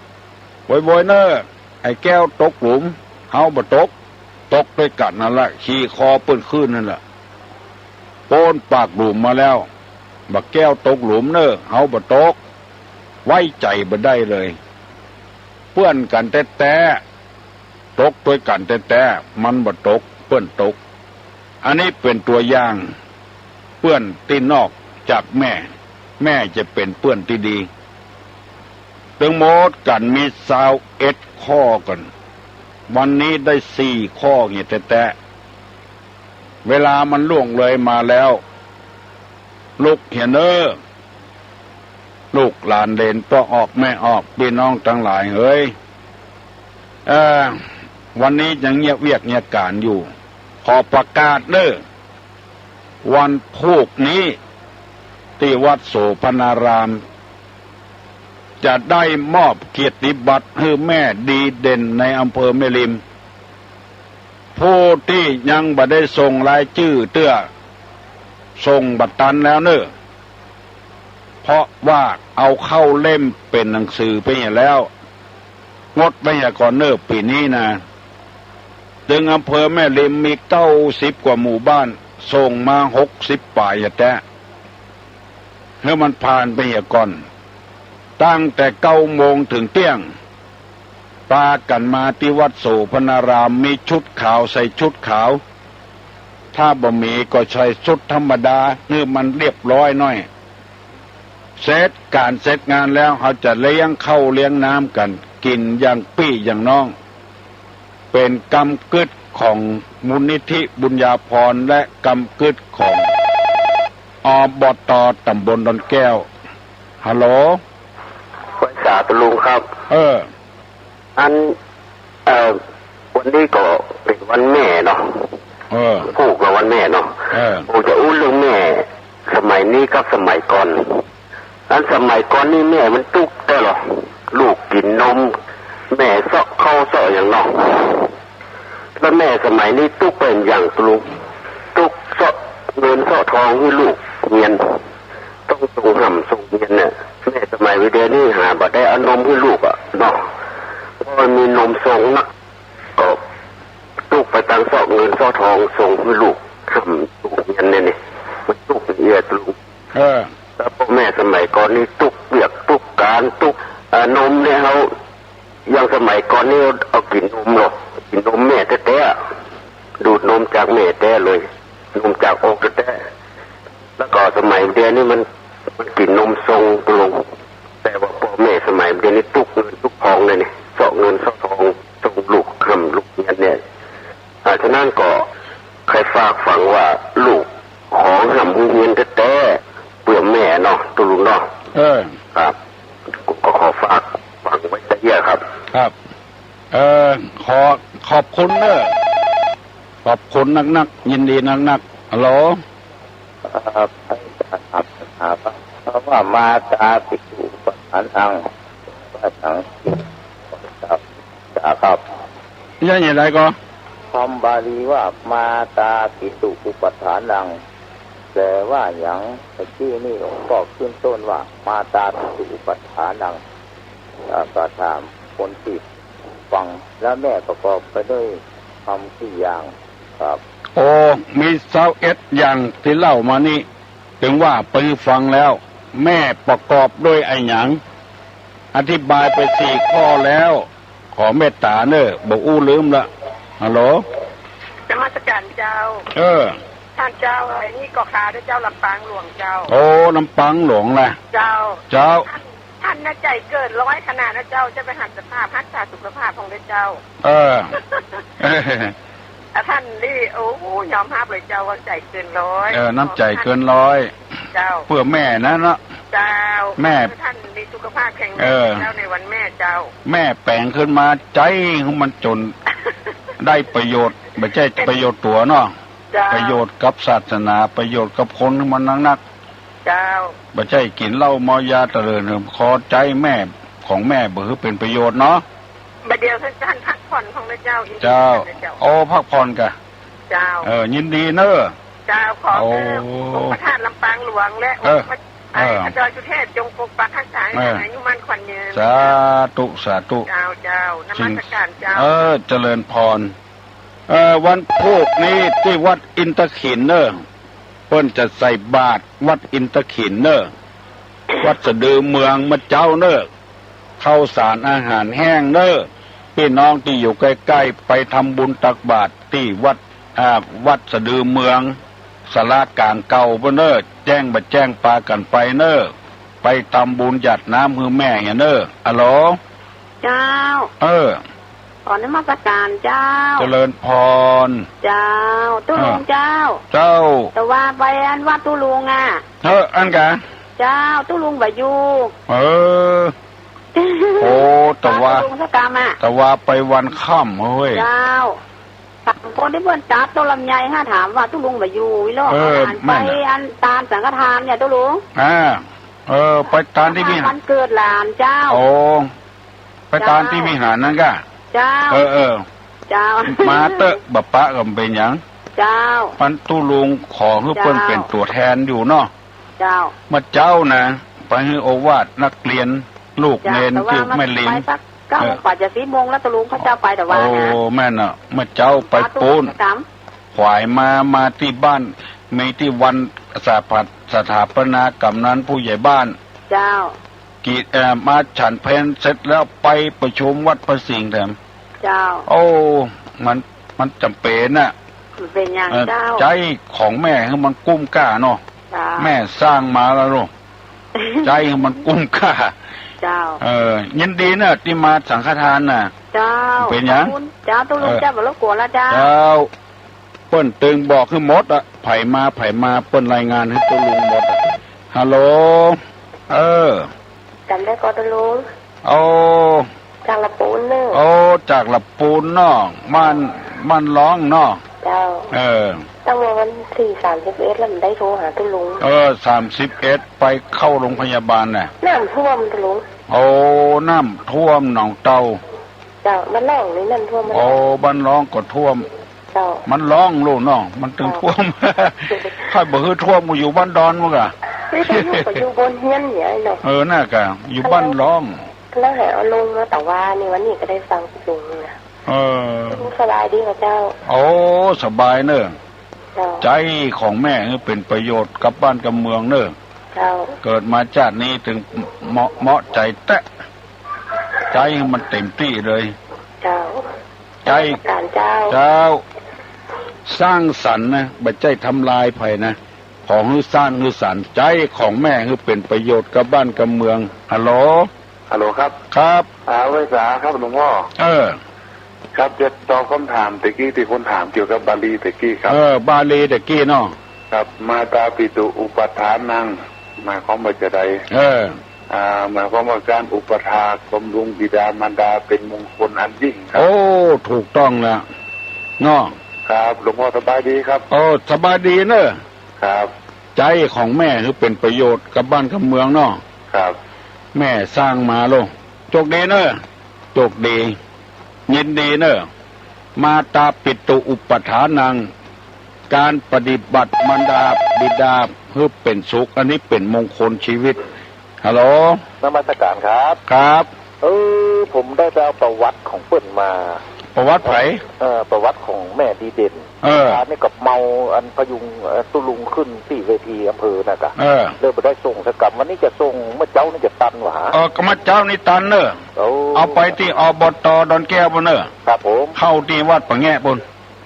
ๆ ๆ โวยๆ เน่อ ไอ้แก้วตกหลุม เฮาบ่ตก ตกตวยกั๋นนั่นละ ขี่คอเปิ้นขึ้นนั่นละ ป๊นปากหลุมมาแล้ว บ่าแก้วตกหลุมเน่อ เฮาบ่ตก ไว้ใจ๋บ่ได้เลย เปื้อนกั๋นแต๊ๆ ตกตวยกั๋นแต๊ๆ มันบ่ตก เปิ้นตก อันนี้เป๋นตั๋วอย่าง เปื้อนตี้นอกจากแม่ แม่จะเป๋นเปื้อนตี้ดี ตึงหมดกั๋นมีซาวเอ็ดข้อกั๋น วันนี้ได้สี่ข้อเหียแต๊ เวลามันล่วงเลยมาแล้ว ลุกเหียเน่อ ลูกหลานเหลนป้อออกแม่ออก ปี้น้องตังหลายเหย เอ่อ วันนี้ยังเยียะเวียกเยียะก๋านอยู่ ขอประกาศเน่อ วันพูกนี้ ตี้วัดโสภณาราม จะได้มอบเกียรติบัตรหื้อแม่ดีเด่นในอำเภอแม่ริม ผู้ตี้ยังบ่ได้ส่งรายจื้อเตื้อ ส่งบ่ตันแล้วเน่อ เพราะว่าเอาเข้าเล่มเป๋นหนังสือไปเหียแล้ว งดไปเหียก่อนเน่อ ปี๋นี้นะ ตึงอำเภอแม่ริมมีเก้าสิบกว่าหมู่บ้าน ส่งมาหกสิบป๋ายอะแต๊ หื้อมันผ่านไปเหียก่อน ตั้งแต่เก้าโมงเถิงเตี้ยง ปากั๋นมาตี้วัดโสภณาราม มีชุดขาวใส่ชุดขาว ถ้าบ่มีก็ใส่ชุดธรรมดา หื้อมันเรียบร้อยหน้อย เสร็จก๋านเสร็จงานแล้ว เฮาจะเลี้ยงข้าวเลี้ยงน้ำกั๋น กิ๋นอย่างปี้อย่างน้อง เป๋นกำกึ๊ดของมูลนิธิบุญญาภรณ์ และกำกึ๊ดของ อบต.ตำบลดอนแก้ว ฮัลโหล ไหว้สาตุ๊ลุงครับ เออ อัน เอ่อ วันนี้ก็เป๋นวันแม่เนาะ เออ พูกก็วันแม่เนาะ เออ ผมจะอู้เรื่องแม่ สมัยนี้กับสมัยก่อน อันสมัยก่อนนี่แม่มันตุ๊กแต๊เหรอ ลูกกิ๋นนม แม่เซาะข้าวเซาะหยังเนาะ แล้วแม่สมัยนี้ตุ๊กเป๋นอย่างตุ๊ลุง ตุ๊กเซาะเงินเซาะทองหื้อลูกเฮียน ต้องส่งฮ่ำส่งเฮียนเนี่ย แม่สมัยเดี๋ยวนี้หาบ่ได้เอานมหื้อลูกอะเนาะ เพราะมันมีนมส่งนัก ก็ตุ๊กไปตังเซาะเงินเซาะทองส่งหื้อลูกฮ่ำลูกเฮียนเนี่ยนี่ มันตุ๊กเอี้ยตุ๊ลุง เออ แล้วป้อแม่สมัยก่อนนี่ตุ๊กเวียกตุ๊กก๋านตุ๊ก อ่า นมเนี่ยเฮา อย่างสมัยก่อนนี่เอากิ๋นนมเนาะ กิ๋นนมแม่แต๊ๆ ดูดนมจากแม่แต๊เลย นมจากอกแต๊ๆ แล้วก็สมัยเดี๋ยวนี้มัน มันกิ๋นนมส่งตุ๊ลุง แต่ว่าป้อแม่สมัยเดี๋ยวนี้ตุ๊กเงินตุ๊กทองเลยนี่ เซาะเงินเซาะทองส่งลูกฮ่ำลูกเฮียนเนี่ย อ่า ฉะนั้นก็ใค่ฝากฝังว่าลูกขอฮ่ำหื้อเฮียนแต๊ๆ เปื้อแม่เนาะตุ๊ลุงเนาะ เออ ครับ ก็ขอฝากฝังไว้ตะเอี้ยครับ ครับ เออ ขอ ขอบคุณเน่อ ขอบคุณนักๆ ยินดีนักๆ ฮัลโหล ครับ อาจารย์ครับ ถามว่า คำว่ามาตาปิตุอุปทานัง ว่าหยัง ครับ ครับ ยังไงก็ คำบาลีว่ามาตาปิตุอุปทานัง แปลว่าหยัง ตะกี้นี่หลวงป้อขึ้นต้นว่ามาตาปิตุอุปทานัง อ่า ก็ถามคนตี้ฟัง แล้วแม่ประกอบไปด้วยคำกี่อย่างครับ โอ้ มีซาวเอ็ดอย่างตี้เล่ามานี่ เถิงว่าไปฟังแล้ว แม่ประกอบด้วยอะหยัง อธิบายไปสี่ข้อแล้ว ขอเมตต๋าเน่อ บ่อู้ลืมละ ฮัลโหล นมัสการเจ้า เออ ต้านเจ้า อันนี้ก็ข้าเน่อเจ้า ลำปางหลวงเจ้า โอ้ ลำปางหลวงละ เจ้า เจ้า ต้าน ต้านน่ะใจ๋เกินร้อยขนาดนะเจ้า จะไปหันสภาพ ฮักษาสุขภาพของเน่อเจ้า เออ อ่ะต้านนี่ โอ้ ยอมฮับเลยเจ้าว่าใจ๋เกินร้อย เออ น้ำใจ๋เกินร้อย เจ้า เปื้อแม่นะเนาะ เจ้า แม่ ต้านมีสุขภาพแข็งแรง เออ เจ้า ในวันแม่เจ้า แม่แป๋งขึ้นมาใจ๊หื้อมันจ๋นได้ประโยชน์ บ่ใจ้ประโยชน์ตั๋วเนาะ เจ้า ประโยชน์กับศาสนา ประโยชน์กับคนหื้อมันนักๆ เจ้า บ่ใจ้กิ๋นเหล้าเมายาเตลิดเหิม ขอใจ๊แม่ของแม่บ่หื้อเป๋นประโยชน์เนาะ บ่าเดี่ยวต้านพักผ่อนของเน่อเจ้า เจ้า เจ้า โอ้ พักผ่อนก่ะ เจ้า เออ ยินดีเน่อ เจ้า ขอ โอ้ เอ่อ องค์พระธาตุลำปางหลวงและ เออ องค์พระ เออ ไอ้ดอยสุเทพจงปกปักรักษาให้ เออ ท่านอายุมั่นขวัญยืน สาธุ สาธุ เจ้า เจ้า นมัสการเจ้า เออ เจริญพร เอ่อ วันพูกนี้ตี้วัดอินทขิลเน่อ เปิ้นจะใส่บาตรวัดอินทขิลเน่อ วัดสะดือเมืองเมื่อเจ๊าเน่อ ข้าวสารอาหารแห้งเน่อ ปี้น้องตี้อยู่ใก้ๆ ไปทำบุญตักบาตรตี้วัด อ่า วัดสะดือเมือง ศาลาก๋างเก่าปู้นเน่อ แจ้งบ่แจ้งปากั๋นไปเน่อ ไปทำบุญหยาดน้ำหื้อแม่เหียเน่อ อะโหล เจ้า เออ ขอนมัสการเจ้า เจริญพร เจ้า ตุ๊ลุง อ่า เจ้า เจ้า แต่ว่าไปอันวัดตุ๊ลุงอะ เออ อันกะ เจ้า ตุ๊ลุงบ่อยู่ เออ โอ้ แต่ว่า ตุ๊ลุงสักกำอะ แต่ว่าไปวันค่ำเฮ้ย เจ้า ถามคนตี้เปิ้นจัดโต๊ะลำไยฮะ ถามว่าตุ๊ลุงบ่อยู่วิโรจน์ เออ หลานไป แม่นน่ะ อันตานสังฆทานเนี่ยตุ๊ลุง อ่า เออ ไปตานตี้วิหาร วันเกิดหลานเจ้า โอ้ ไปตานตี้วิหารนั้นกะ เจ้า เออ เออ เจ้า มาเต๊อะ บ่ปะก็บ่เป๋นหยัง เจ้า อันตุ๊ลุงขอหื้อเปิ้น เจ้า เป๋นตั๋วแทนอยู่เนาะ เจ้า เมื่อเจ๊านะ ไปหื้อโอวาทนักเรียน ลูกเณรตี้แม่ริม เจ้า แต่ว่ามันไปสักเก้า เออ โมงกว่าจะสิบโมงแล้วตุ๊ลุง เขาเจ้าไปแต่ว่านะ โอ้ แม่นน่ะ เมื่อเจ๊าไปปู๊น สาธุ ขวายมา มาตี้บ้าน มีตี้วันสถาป- สถาปนากำนันผู้ใหญ่บ้าน เจ้า กิจ เอ่อ มาฉันเพลเสร็จแล้วไปประชุมวัดพระสิงห์แถม เจ้า โอ้ มัน มันจ๋ำเป๋นน่ะ มันเป๋นหยัง เอ่อ เจ้า ใจ๊ของแม่หื้อมันกุ้มก้าเนาะ เจ้า แม่สร้างมาแล้วเนาะ ใจ๊หื้อมันกุ้มก้า เจ้า เออ ยินดีเน่อตี้มาสังฆทานน่ะ เจ้า เป๋นหยัง ขอบคุณเจ้า ตุ๊ลุง เออ เจ้า บ่รบกวนละเจ้า เจ้า เปิ้นตึงบอกหื้อหมดอะ ใผมาใผมาเปิ้นรายงานหื้อตุ๊ลุงหมดอะ ฮัลโหล เออ จ๋ำได้ก่อตุ๊ลุง โอ้ จากละปูนเน่อ โอ้ จากละปูนเนาะ บ้าน บ้านร้องเนาะ เจ้า เออ ตั้งแต่วันตี้สามสิบเอ็ดแล้วบ่ได้โทรหาตุ๊ลุง เออ สามสิบเอ็ดไปเข้าโรงพยาบาลน่ะ น้ำท่วมตุ๊ลุง โอ้ น้ำท่วมหนองเต้า เจ้า บ้านร้องนี่น้ำท่วม โอ้ บ้านร้องก็ท่วม เจ้า มันร้องโลดเนาะ มันตึงท่วม เจ้า ใผบ่หื้อท่วมก็อยู่บ้านดอนหมดกะ นี่ก็อยู่ ก็อยู่บนเฮียนเนี่ยเนาะ เออ น่ะกะ อยู่บ้านร้อง แล้วหาเอาลงมาแต่ว่านี่วันนี้ก็ได้ฟังตุ๊ลุงนะ เออ ตุ๊ลุงสบายดีก่อเจ้า โอ้ สบายเน่อ เจ้า ใจ๊ของแม่หื้อเป๋นประโยชน์กับบ้านกับเมืองเน่อ เจ้า เกิดมาจาตินี้ตึงเหมาะ เหมาะใจ๋แต๊ ใจ๊หื้อมันเต๋มตี้เลย เจ้า ใจ๊ นมัสการเจ้า เจ้า สร้างสรรค์นะ บ่ใจ้ทำลายใผนะ ขอหื้อสร้างหื้อสรรค์ ใจ๊ของแม่หื้อเป๋นประโยชน์กับบ้านกับเมือง ฮัลโหล ฮัลโหลครับ ครับ อ่า ไหว้สาครับหลวงพ่อ เออ ครับ จะตอบคำถามตะกี้ตี้คนถามเกี่ยวกับบาลีตะกี้ครับ เออ บาลีตะกี้เนาะ ครับ มาตาปิตุอุปัฏฐานัง หมายความว่าจะใด เออ อ่า หมายความว่าการอุปัฏฐากบำรุงบิดามารดาเป็นมงคลอันยิ่งครับ โอ้ ถูกต้องแล้วเนาะ ครับ หลวงพ่อสบายดีครับ โอ้ สบายดีเน่อ ครับ ใจ๊ของแม่หื้อเป๋นประโยชน์กับบ้านกับเมืองเนาะ ครับ แม่สร้างมาโลด โจคดีเน่อ โจคดี ยินดีเน่อ มาตาปิตุอุปัฏฐานัง การปฏิบัติมารดาบิดาหื้อเป๋นสุข อันนี้เป๋นมงคลชีวิต ฮัลโหล นมัสการครับ ครับ เออ ผมได้ไปเอาประวัติของเปิ้นมา ประวัติใผ เออ ประวัติของแม่ดีเด่น เออ อันนี้กับเมาอันพยุง เอ่อ ตุ๊ลุงขึ้นตี้เวทีอำเภอน่ะกะ เออ เลยบ่ได้ส่งสักกำ วันนี้จะส่ง เมื่อเจ๊านี่จะตันหวา เออ ก็เมื่อเจ๊านี่ตันเน่อ โอ้ เอาไปตี้ อบต. ดอนแก้วปู๊นเน่อ ครับผม เข้าตี้วัดป่าแงะปู๊น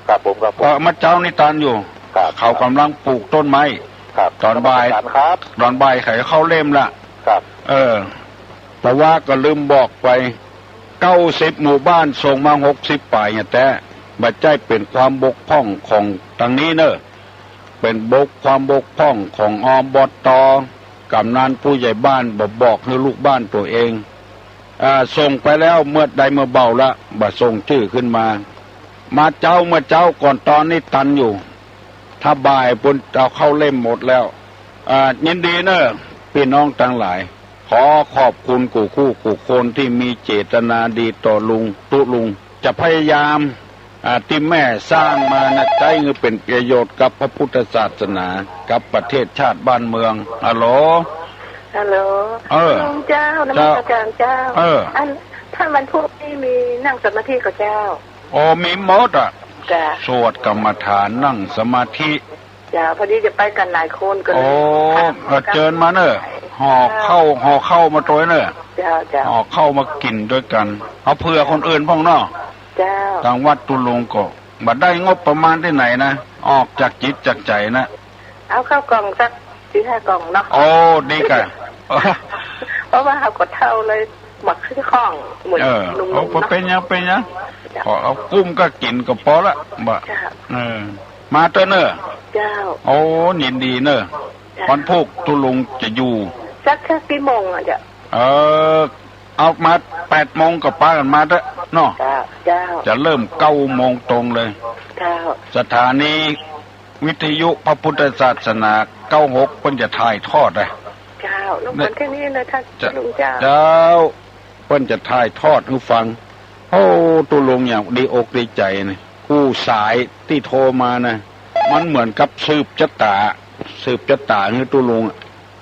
ครับผม ครับผม เออ เมื่อเจ๊านี่ตันอยู่ ครับ เขาก่ำลังปลูกต้นไม้ ครับ ตอนบ่าย นมัสการครับ ตอนบ่ายเขาจะเข้าเล่มละ ครับ เออ แต่ว่าก็ลืมบอกไป เก้าสิบหมู่บ้านส่งมาหกสิบป๋ายเนี่ย แต่บ่ใจ้เป๋นความบกพร่องของตางนี้เน่อ เป๋นบก ความบกพร่องของ อบต. กำนันผู้ใหญ่บ้านบ่บอกหื้อลูกบ้านตั๋วเอง อ่า ส่งไปแล้วเมื่อใดเมื่อเบาละ บ่ส่งจื้อขึ้นมา มาเจ๊า เมื่อเจ๊าก่อนตอนนี้ตันอยู่ ถ้าบ่ายปู๊นเอาเข้าเล่มหมดแล้ว อ่า ยินดีเน่อ ปี้น้องตังหลาย ขอขอบคุณกู้คู่กู้คนตี้มีเจตนาดีต่อลุง ตุ๊ลุง จะพยายาม อ่า ตี้แม่สร้างมานะ ใจ๊หื้อเป๋นประโยชน์กับพระพุทธศาสนา กับประเทศชาติบ้านเมือง ฮัลโหล ฮัลโหล เออ ลุงเจ้า นมัสการเจ้า เออ อัน ถ้าวันพุธนี่มีนั่งสมาธิก่อเจ้า โอ้ มีหมดอะ จ้ะ สวดกรรมฐาน นั่งสมาธิ เจ้า พอดีจะไปกั๋นหลายคนก็เลย โอ้ ถาม เออ เจิญมาเน่อ ห่อข้าว ห่อข้าวมาตวยเน่อ เจ้า เจ้า ห่อข้าวมากิ๋นตวยกั๋น เอาเผื่อคนอื่นพ่องเนาะ เจ้า ตางวัดตุ๊ลุงก็บ่ได้งบประมาณตี้ไหนนะ ออกจากจิตจากใจ๋นะ เอาข้าวกล่องสักสี่ห้ากล่องเนาะ โอ้ ดีก่ะ เพราะว่าเฮาก็เฒ่าเลย บ่คือข้องเหมือน เออ หนุ่มๆ เอา เนาะ เป๋นหยัง เป๋นหยัง ขอเอากุ้มก็กิ๋นก็ปอละ บ่า เจ้า เออ มาเต๊อะเน่อ เจ้า โอ้ ยินดีเน่อ เจ้า วันพูกตุ๊ลุงจะอยู่ สัก สักกี่โมงอะเจ้า เออ เอามาแปดโมงก็ปากั๋นมาเต๊อะเนาะ เจ้า เจ้า จะเริ่มเก้าโมงตรงเลย เจ้า สถานีวิทยุพระพุทธศาสนาเก้าหก เปิ้นจะถ่ายทอดอะ เจ้า รบกวนแค่นี้นะท่าน เจ้า ตุ๊ลุงเจ้า เจ้า เปิ้นจะถ่ายทอดหื้อฟัง โอ้ ตุ๊ลุงอย่างดีอกดีใจ๋นี่ กู้สายตี้โทรมานะ มันเหมือนกับสืบจะต๋า สืบจะต๋าหื้อตุ๊ลุงอะ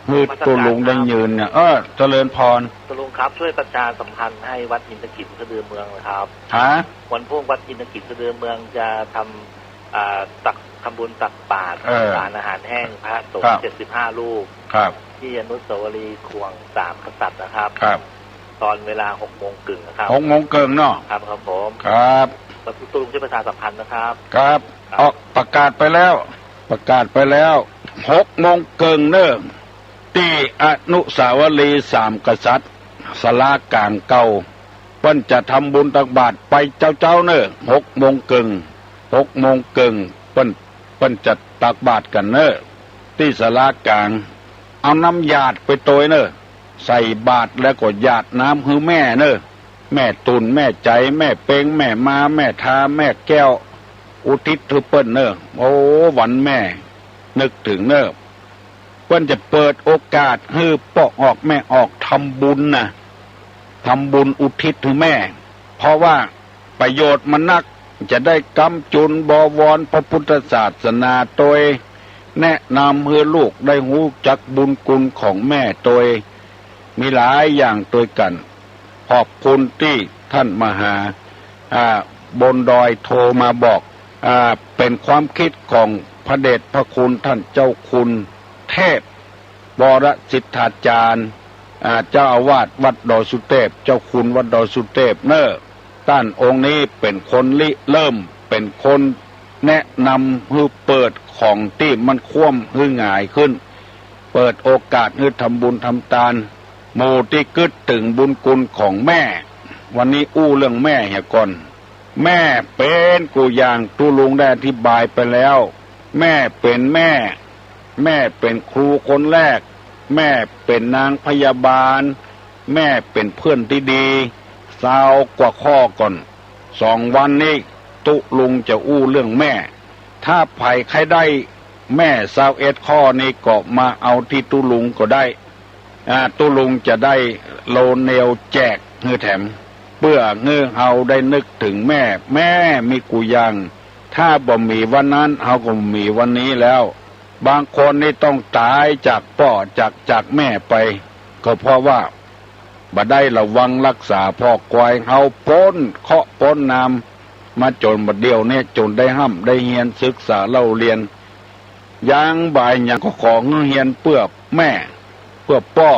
หื้อตุ๊ลุงได้ยืนเนี่ย เออ เจริญพร ตุ๊ลุงครับ ช่วยประชาสัมพันธ์ให้วัดอินทกิจสะดือเมืองนะครับ ฮะ วันพูกวัดอินทกิจสะดือเมืองจะทำ อ่า ตัก ทำบุญตักบาตร เออ สารอาหารแห้งพระสงฆ์ ครับ เจ็ดสิบห้ารูป ครับ ที่อนุสาวรีย์ข่วงสามกษัตริย์นะครับ ครับ ตอนเวลาหกโมงเกิ่งนะครับ หกโมงเกิ่งเนาะ ครับ ครับผม ครับ ตุ๊ลุงช่วยประชาสัมพันธ์นะครับ ครับ ครับ ออกประกาศไปแล้ว ประกาศไปแล้ว หกโมงเกิ่งเน่อ ตี้อนุสาวรีย์สามกษัตริย์ ศาลากลางเก่า เปิ้นจะทำบุญตักบาตรไปเจ๊าๆ เน่อ หกโมงเกิ่ง หกโมงเกิ่ง เปิ้น เปิ้นจะตักบาตรกั๋นเน่อ ตี้ศาลากลาง เอาน้ำหยาดไปตวยเน่อ ใส่บาตรแล้วก็หยาดน้ำหื้อแม่เน่อ แม่ตุ่น แม่ใจ๋ แม่เป็ง แม่มา แม่ทา แม่แก้ว อุทิศหื้อเปิ้นเน่อ โอ้ วันแม่ นึกเถิงเน่อ เปิ้นจะเปิดโอกาสหื้อป้อออกแม่ออกทำบุญนะ ทำบุญอุทิศหื้อแม่ เพราะว่าประโยชน์มันนัก จะได้กำจุนบวรพระพุทธศาสนาตวย แนะนำหื้อลูกได้ฮู้จักบุญคุณของแม่ตวย มีหลายอย่างตวยกั๋น ขอบคุณตี้ท่านมหา อ่า บนดอยโทรมาบอก อ่า เป๋นความคิดของพระเดชพระคุณท่านเจ้าคุณเทพ วรสิทธาจารย์ อ่า เจ้าอาวาสวัดดอยสุเทพ เจ้าคุณวัดดอยสุเทพเน่อ ต้านองค์นี้เป๋นคนริเริ่ม เป๋นคนแนะนำหื้อเปิดของตี้มันคว่ำหื้อหงายขึ้น เปิดโอกาสหื้อทำบุญทำตาน หมู่ตี้กึ๊ดเถิงบุญคุณของแม่ วันนี้อู้เรื่องแม่เหียก่อน แม่เป๋นกู้อย่าง ตุ๊ลุงได้อธิบายไปแล้ว แม่เป๋นแม่ แม่เป๋นครูคนแรก แม่เป๋นนางพยาบาล แม่เป๋นเพื่อนตี้ดี ซาวกว่าข้อก่อน สองวันนี้ตุ๊ลุงจะอู้เรื่องแม่ ถ้าใผใค่ได้แม่ซาวเอ็ดข้อนี้ก็มาเอาตี้ตุ๊ลุงก็ได้ อ่า ตุ๊ลุงจะได้โลเนลแจกหื้อแถม เปื้อหื้อเฮาได้นึกเถิงแม่ แม่มีกู้อย่าง ถ้าบ่มีวันนั้น เฮาก็บ่มีวันนี้แล้ว บางคนนี่ต้องต๋ายจากป้อ จาก จากแม่ไป ก็เพราะว่าบ่ได้ระวังรักษาพ่อควาย เฮาป๊นเคราะห์ป๊นนามมาจ๋นบ่าเดี่ยวนี้ จ๋นได้ฮ่ำได้เฮียนศึกษาเล่าเรียน ยังบ่หยังก็ขอหื้อเฮียนเปื้อแม่ เปื้อป้อ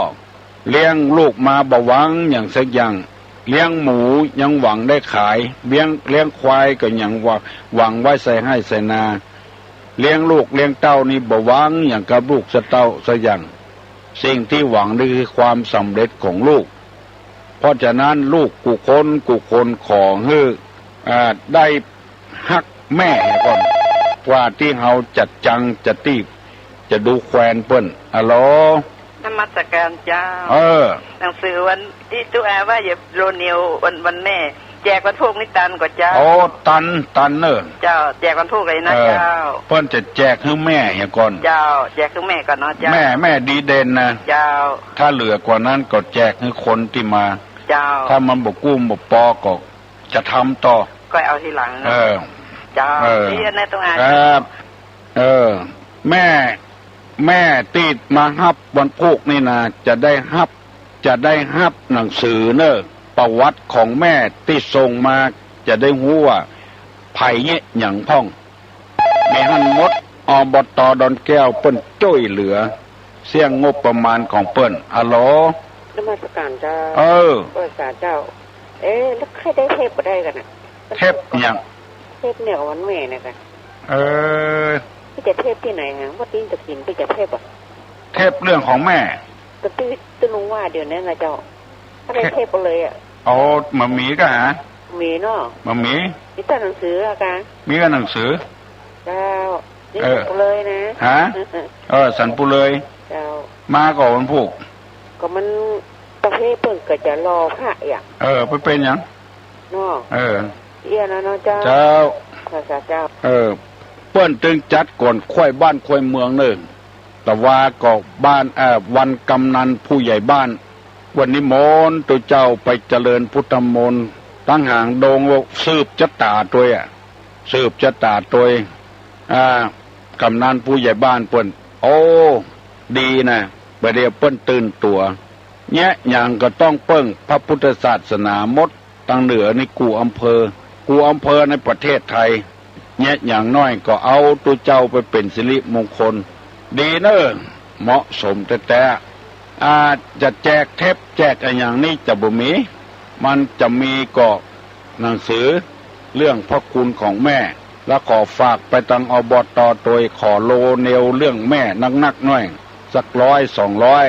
เลี้ยงลูกมาบ่หวังหยังสักอย่าง เลี้ยงหมูยังหวังได้ขาย เลี้ยง เลี้ยงควายก็ยังหวัง หวังไว้ใส่ไฮ่ใส่นา เลี้ยงลูกเลี้ยงเต้านี่บ่หวังหยังกับลูกสะเต้าสักอย่าง สิ่งตี้หวังนี่คือความสำเร็จของลูก เพราะฉะนั้นลูกกู้คนกู้คนขอหื้อ อ่า ได้ฮักแม่ก่อน กว่าตี้เฮาจะจังจะตี้จะดูแควนเปิ้น อะโหล นมัสการเจ้า เออ หนังสือวันตี้ตุ๊อาว่าอย่าโลเนลวัน วันแม่ แจกวันพูกนี้ตันก่อเจ้า โอ้ ตัน ตันเน่อ เจ้า แจกวันพูกเลยนะ เออ เจ้า เปิ้นจะแจกหื้อแม่เหียก่อน เจ้า แจกหื้อแม่ก่อนเนาะเจ้า แม่ แม่ดีเด่นนะ เจ้า ถ้าเหลือกว่านั้นก็แจกหื้อคนตี้มา เจ้า ถ้ามันบ่กู้บ่ปอก็จะทำต่อ ก็เอาทีหลังเนาะ เออ เจ้า เออ ตี้อันนั้นต้องอ่าน ครับ เออ แม่ แม่ตี้มาฮับวันพูกนี่นะ จะได้ฮับ จะได้ฮับหนังสือเน่อ ประวัติของแม่ตี้ส่งมา จะได้ฮู้ว่าใผเยียะหยังพ่อง แม่หันหมด อบต.ดอนแก้วเปิ้นจ้วยเหลือ เสี้ยงงบประมาณของเปิ้น อะโหล นมัสการเจ้า เออ นมัสการเจ้า เอ๊ะ แล้วใค่ได้เทปบ่ได้กั๋นน่ะ เทปหยัง เทปเนี่ยวันแม่เนี่ยกั๋น เออ ปี้จะเทปตี้ไหนฮะ ว่าตี้จะกิ๋นปี้จะเทปอะ เทปเรื่องของแม่ ก็ตี้ ตี้ลุงว่าเดี๋ยวนี้นะเจ้า ถ้าได้เทปไปเลยอะ เอา บ่มีก็หา มีเนาะ บ่มี มีแต่หนังสืออะกะ มีแต่หนังสือ เจ้า นี่ เออ สันปูเลยนะ ฮะ เออ สันปูเลย เจ้า มาก่อวันพูก ก็มันประเภทเปิ้นก็จะรอพระอย่าง เออ ไปเป๋นหยัง เนาะ เออ เอี้ยนะเนาะเจ้า เจ้า ภาษาเจ้า เออ เปิ้นตึงจัดก๋วนควยบ้านควยเมืองเน่อ แต่ว่าก็บ้าน เอ่อ วันกำนันผู้ใหญ่บ้าน วันนิมนต์ตุ๊เจ้าไปเจริญพุทธมนต์ ตังหางดง สืบจะต๋าตวยอะ สืบจะต๋าตวย อ่า กำนันผู้ใหญ่บ้านเปิ้น โอ้ ดีนะ บ่าเดี่ยวเปิ้นตื่นตั๋ว แยะหยังก็ต้องเปิ้งพระพุทธศาสนาหมด ตังเหนือนี่กู้อำเภอ กู้อำเภอในประเทศไทย แยะหยังน้อยก็เอาตุ๊เจ้าไปเป๋นสิริมงคล ดีเน่อ เหมาะสมแต๊ๆ อ่า จะแจกเทปแจกอะหยังนี่จะบ่มี มันจะมีก็หนังสือเรื่องพระคุณของแม่ แล้วขอฝากไปตัง อบต. ตวย ขอโลเนวเรื่องแม่นักๆ หน้อย สักร้อยสองร้อย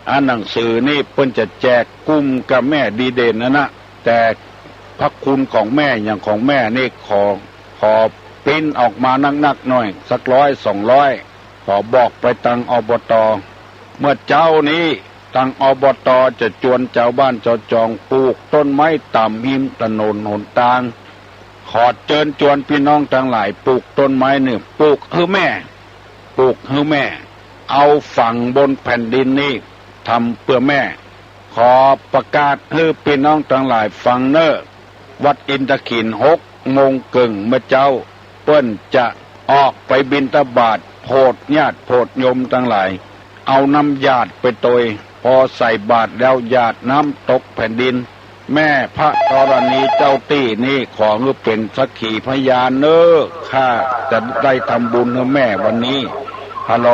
อันหนังสือนี่เปิ้นจะแจกกุ้มกับแม่ดีเด่นนั่นนะ แต่พระคุณของแม่อย่างของแม่นี่ขอ ขอปริ้นออกมานักๆ หน้อย สักร้อยสองร้อย ขอบอกไปตัง อบต. เมื่อเจ๊านี้ตัง อบต. จะจวนจาวบ้านจาวจองปลูกต้นไม้ต๋ามฮิมถนนหนตาง ขอเจิญจวนปี้น้องตังหลายปลูกต้นไม้เน่อ ปลูกหื้อแม่ ปลูกหื้อแม่ เอาฝังบนแผ่นดินนี้ ทำเปื้อแม่ ขอประกาศหื้อปี้น้องตังหลายฟังเน่อ วัดอินทขิล หกโมงเกิ่งเมื่อเจ๊า เปิ้นจะออกไปบิณฑบาต โผดญาติโผดโยมตังหลาย เอาน้ำหยาดไปตวย พอใส่บาตรแล้วหยาดน้ำตกแผ่นดิน แม่พระธรณีเจ้าตี้นี้ขอหื้อเป๋นสักขีพยานเน่อ ข้าจะได้ทำบุญหื้อแม่วันนี้ ฮัลโหล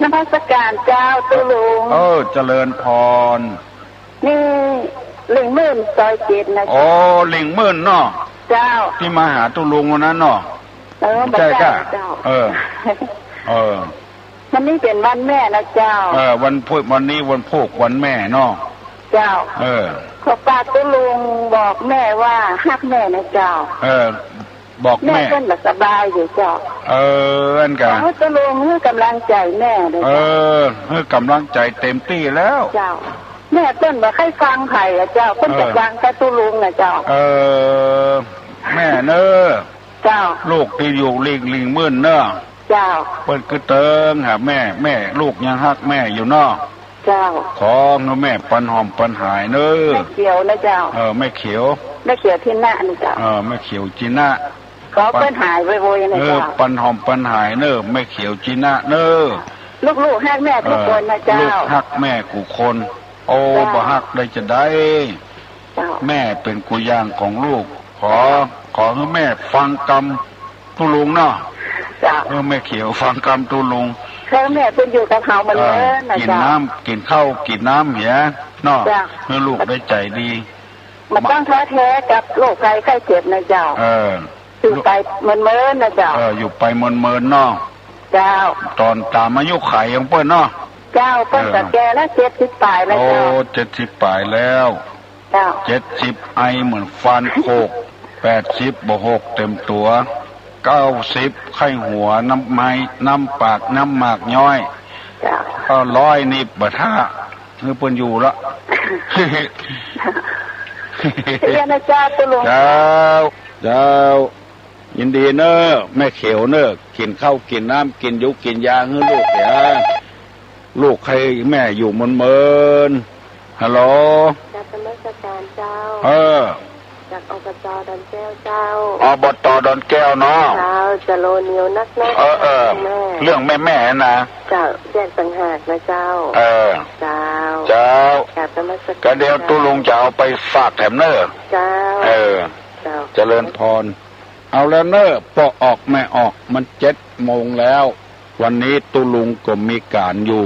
นมัสการเจ้าตุ๊ลุง เออ เจริญพร นี่หลิงหมื่น ซอยเจ็ดนะ โอ้ หลิงหมื่นเนาะ เจ้า ตี้มาหาตุ๊ลุงวันนั้นเนาะ เออ ใจ้ก่ะ บ่ใจ้เจ้า เออ เออ วันนี้เป๋นวันแม่นะเจ้า เออ วันพูก วันนี้วันพูกวันแม่เนาะ เจ้า เออ ขอฝากตุ๊ลุงบอกแม่ว่าฮักแม่นะเจ้า เออ บอกแม่ แม่เปิ้นบ่สบายอยู่เจ้า เออ อันกะ ขอหื้อตุ๊ลุงหื้อกำลังใจ๋แม่เน่อ เออ เจ้า หื้อกำลังใจ๋เต็มตี้แล้ว เจ้า แม่เปิ้นบ่ใค่ฟังใผอะเจ้า เปิ้นจะ เออ ฟังแต่ตุ๊ลุงนะเจ้า เออ แม่เน่อ เจ้า ลูกตี้อยู่หลิง หลิงหมื่นเน่อ เจ้า เปิ้นกึ๊ดเติงหาแม่ แม่ ลูกยังฮักแม่อยู่เนาะ เจ้า ขอหื้อแม่ปันหอมปันหายเน่อ แม่เขียวนะเจ้า เออ แม่เขียว แม่เขียวจีนะนะเจ้า เออ แม่เขียวจีนะ ขอเปิ้นหายไวๆนะเจ้า เออ ปันหอมปันหายเน่อ แม่เขียวจีนะเน่อ ลูกๆฮักแม่กู้คนนะเจ้า เออ ลูกฮักแม่กู้คน โอ้ เจ้า บ่ฮักได้จาใด เจ้า แม่เป๋นกู้อย่างของลูก ขอ ขอหื้อแม่ฟังกำตุ๊ลุงเนาะ เจ้า เออ แม่เขียวฟังกำตุ๊ลุง ขอหื้อแม่เปิ้นอยู่กับเฮาเหมือนเดิมนะเจ้า เออ กิ๋นน้ำ กิ๋นข้าว กิ๋นน้ำเหียเนาะ เจ้า หื้อลูกได้ใจ๋ดี บ่ต้องท้อแท้กับโรคภัยไข้เจ็บนะเจ้า เออ อยู่ไปเมินๆนะเจ้า เออ อยู่ไปเมินๆเนาะ เจ้า ต๋อนต๋ามอายุขัยของเปิ้นเนาะ เจ้า เปิ้น เออ ก็แก่แล้ว เจ็ดสิบป๋ายแล้วเจ้า โอ้ เจ็ดสิบป๋ายแล้ว เจ้า เจ็ดสิบไอเหมือนฟานโขก แปดสิบบ่หกเต็มตั๋ว เก้าสิบไข้หัว น้ำไม้ น้ำปาก น้ำหมากย้อย เจ้า ก็ร้อยนี่บ่ถ้า หื้อเปิ้นอยู่ละ เรียนนะเจ้าตุ๊ลุง เจ้า เจ้า ยินดีเน่อ แม่เขียวเน่อ กิ๋นข้าวกิ๋นน้ำ กิ๋นยูกิ๋นยาหื้อลูกเหีย ลูกใค่แม่อยู่เมินๆ ฮัลโหล กราบนมัสการเจ้า เออ จาก อบต. ดอนแก้วเจ้า อบต. ดอนแก้วเนาะ เจ้า จะโลเหนียวนักๆ เออ เออ แม่ เรื่องแม่ๆ นะ เจ้า แจกต่างหากนะเจ้า เออ เจ้า เจ้า กราบนมัสการ ก็เดี๋ยวตุ๊ลุงจะเอาไปฝากแถมเน่อ เจ้า เออ เจ้า เจริญพร เอาแล้วเน่อ ป้อออกแม่ออก มันเจ็ดโมงแล้ว วันนี้ตุ๊ลุงก็มีก๋านอยู่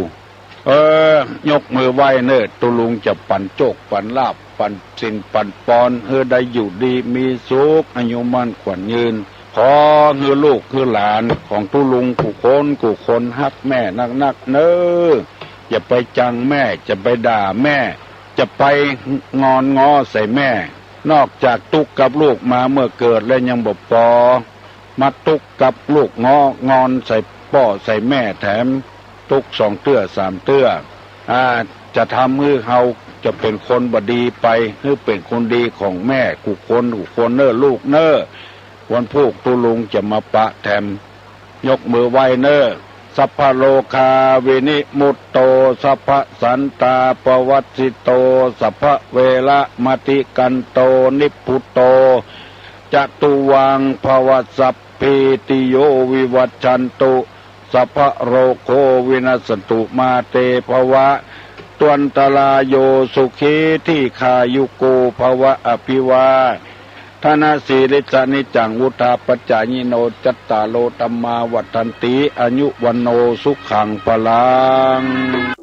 เออ ยกมือไหว้เน่อ ตุ๊ลุงจะปั๋นโจคปั๋นลาภ ปั๋นสินปั๋นปอน หื้อได้อยู่ดีมีสุข อายุมั่นขวัญยืน ขอหื้อลูกหื้อหลานของตุ๊ลุงกู้คนกู้คนฮักแม่นักๆ เน่อ อย่าไปจังแม่ อย่าไปด่าแม่ อย่าไปงอนง้อใส่แม่ นอกจากตุ๊กข์กับลูกมาเมื่อเกิดแล้วยังบ่ปอ มาตุ๊กข์กับลูกงองอนใส่ป้อใส่แม่แถม ตุ๊กข์สองเตื้อสามเตื้อ อา จะทำหื้อเฮาจะเป๋นคนบ่ดีไป หื้อเป๋นคนดีของแม่กู้คนกู้คนเน่อลูกเน่อ วันพูกตุ๊ลุงจะมาปะแถม ยกมือไหว้เน่อ สัพพะโรคาวินิมุตโต สัพพะสันตาปวัสสิโต สัพพะเวระมะติกันโต นิพพุโต จตุวังภวะ สัพพีติโยวิวัชชันตุ สัพพะโรโควินัสสันตุ มาเตภวะตวันตะราโย สุขีทีฆายุโกภวะ อภิวาทะนะสีลิสสะ นิจจังวุฑฒาปะจายิโน จัตตาโรธัมมาวัฑฒันติ อายุวัณโณสุขังพลัง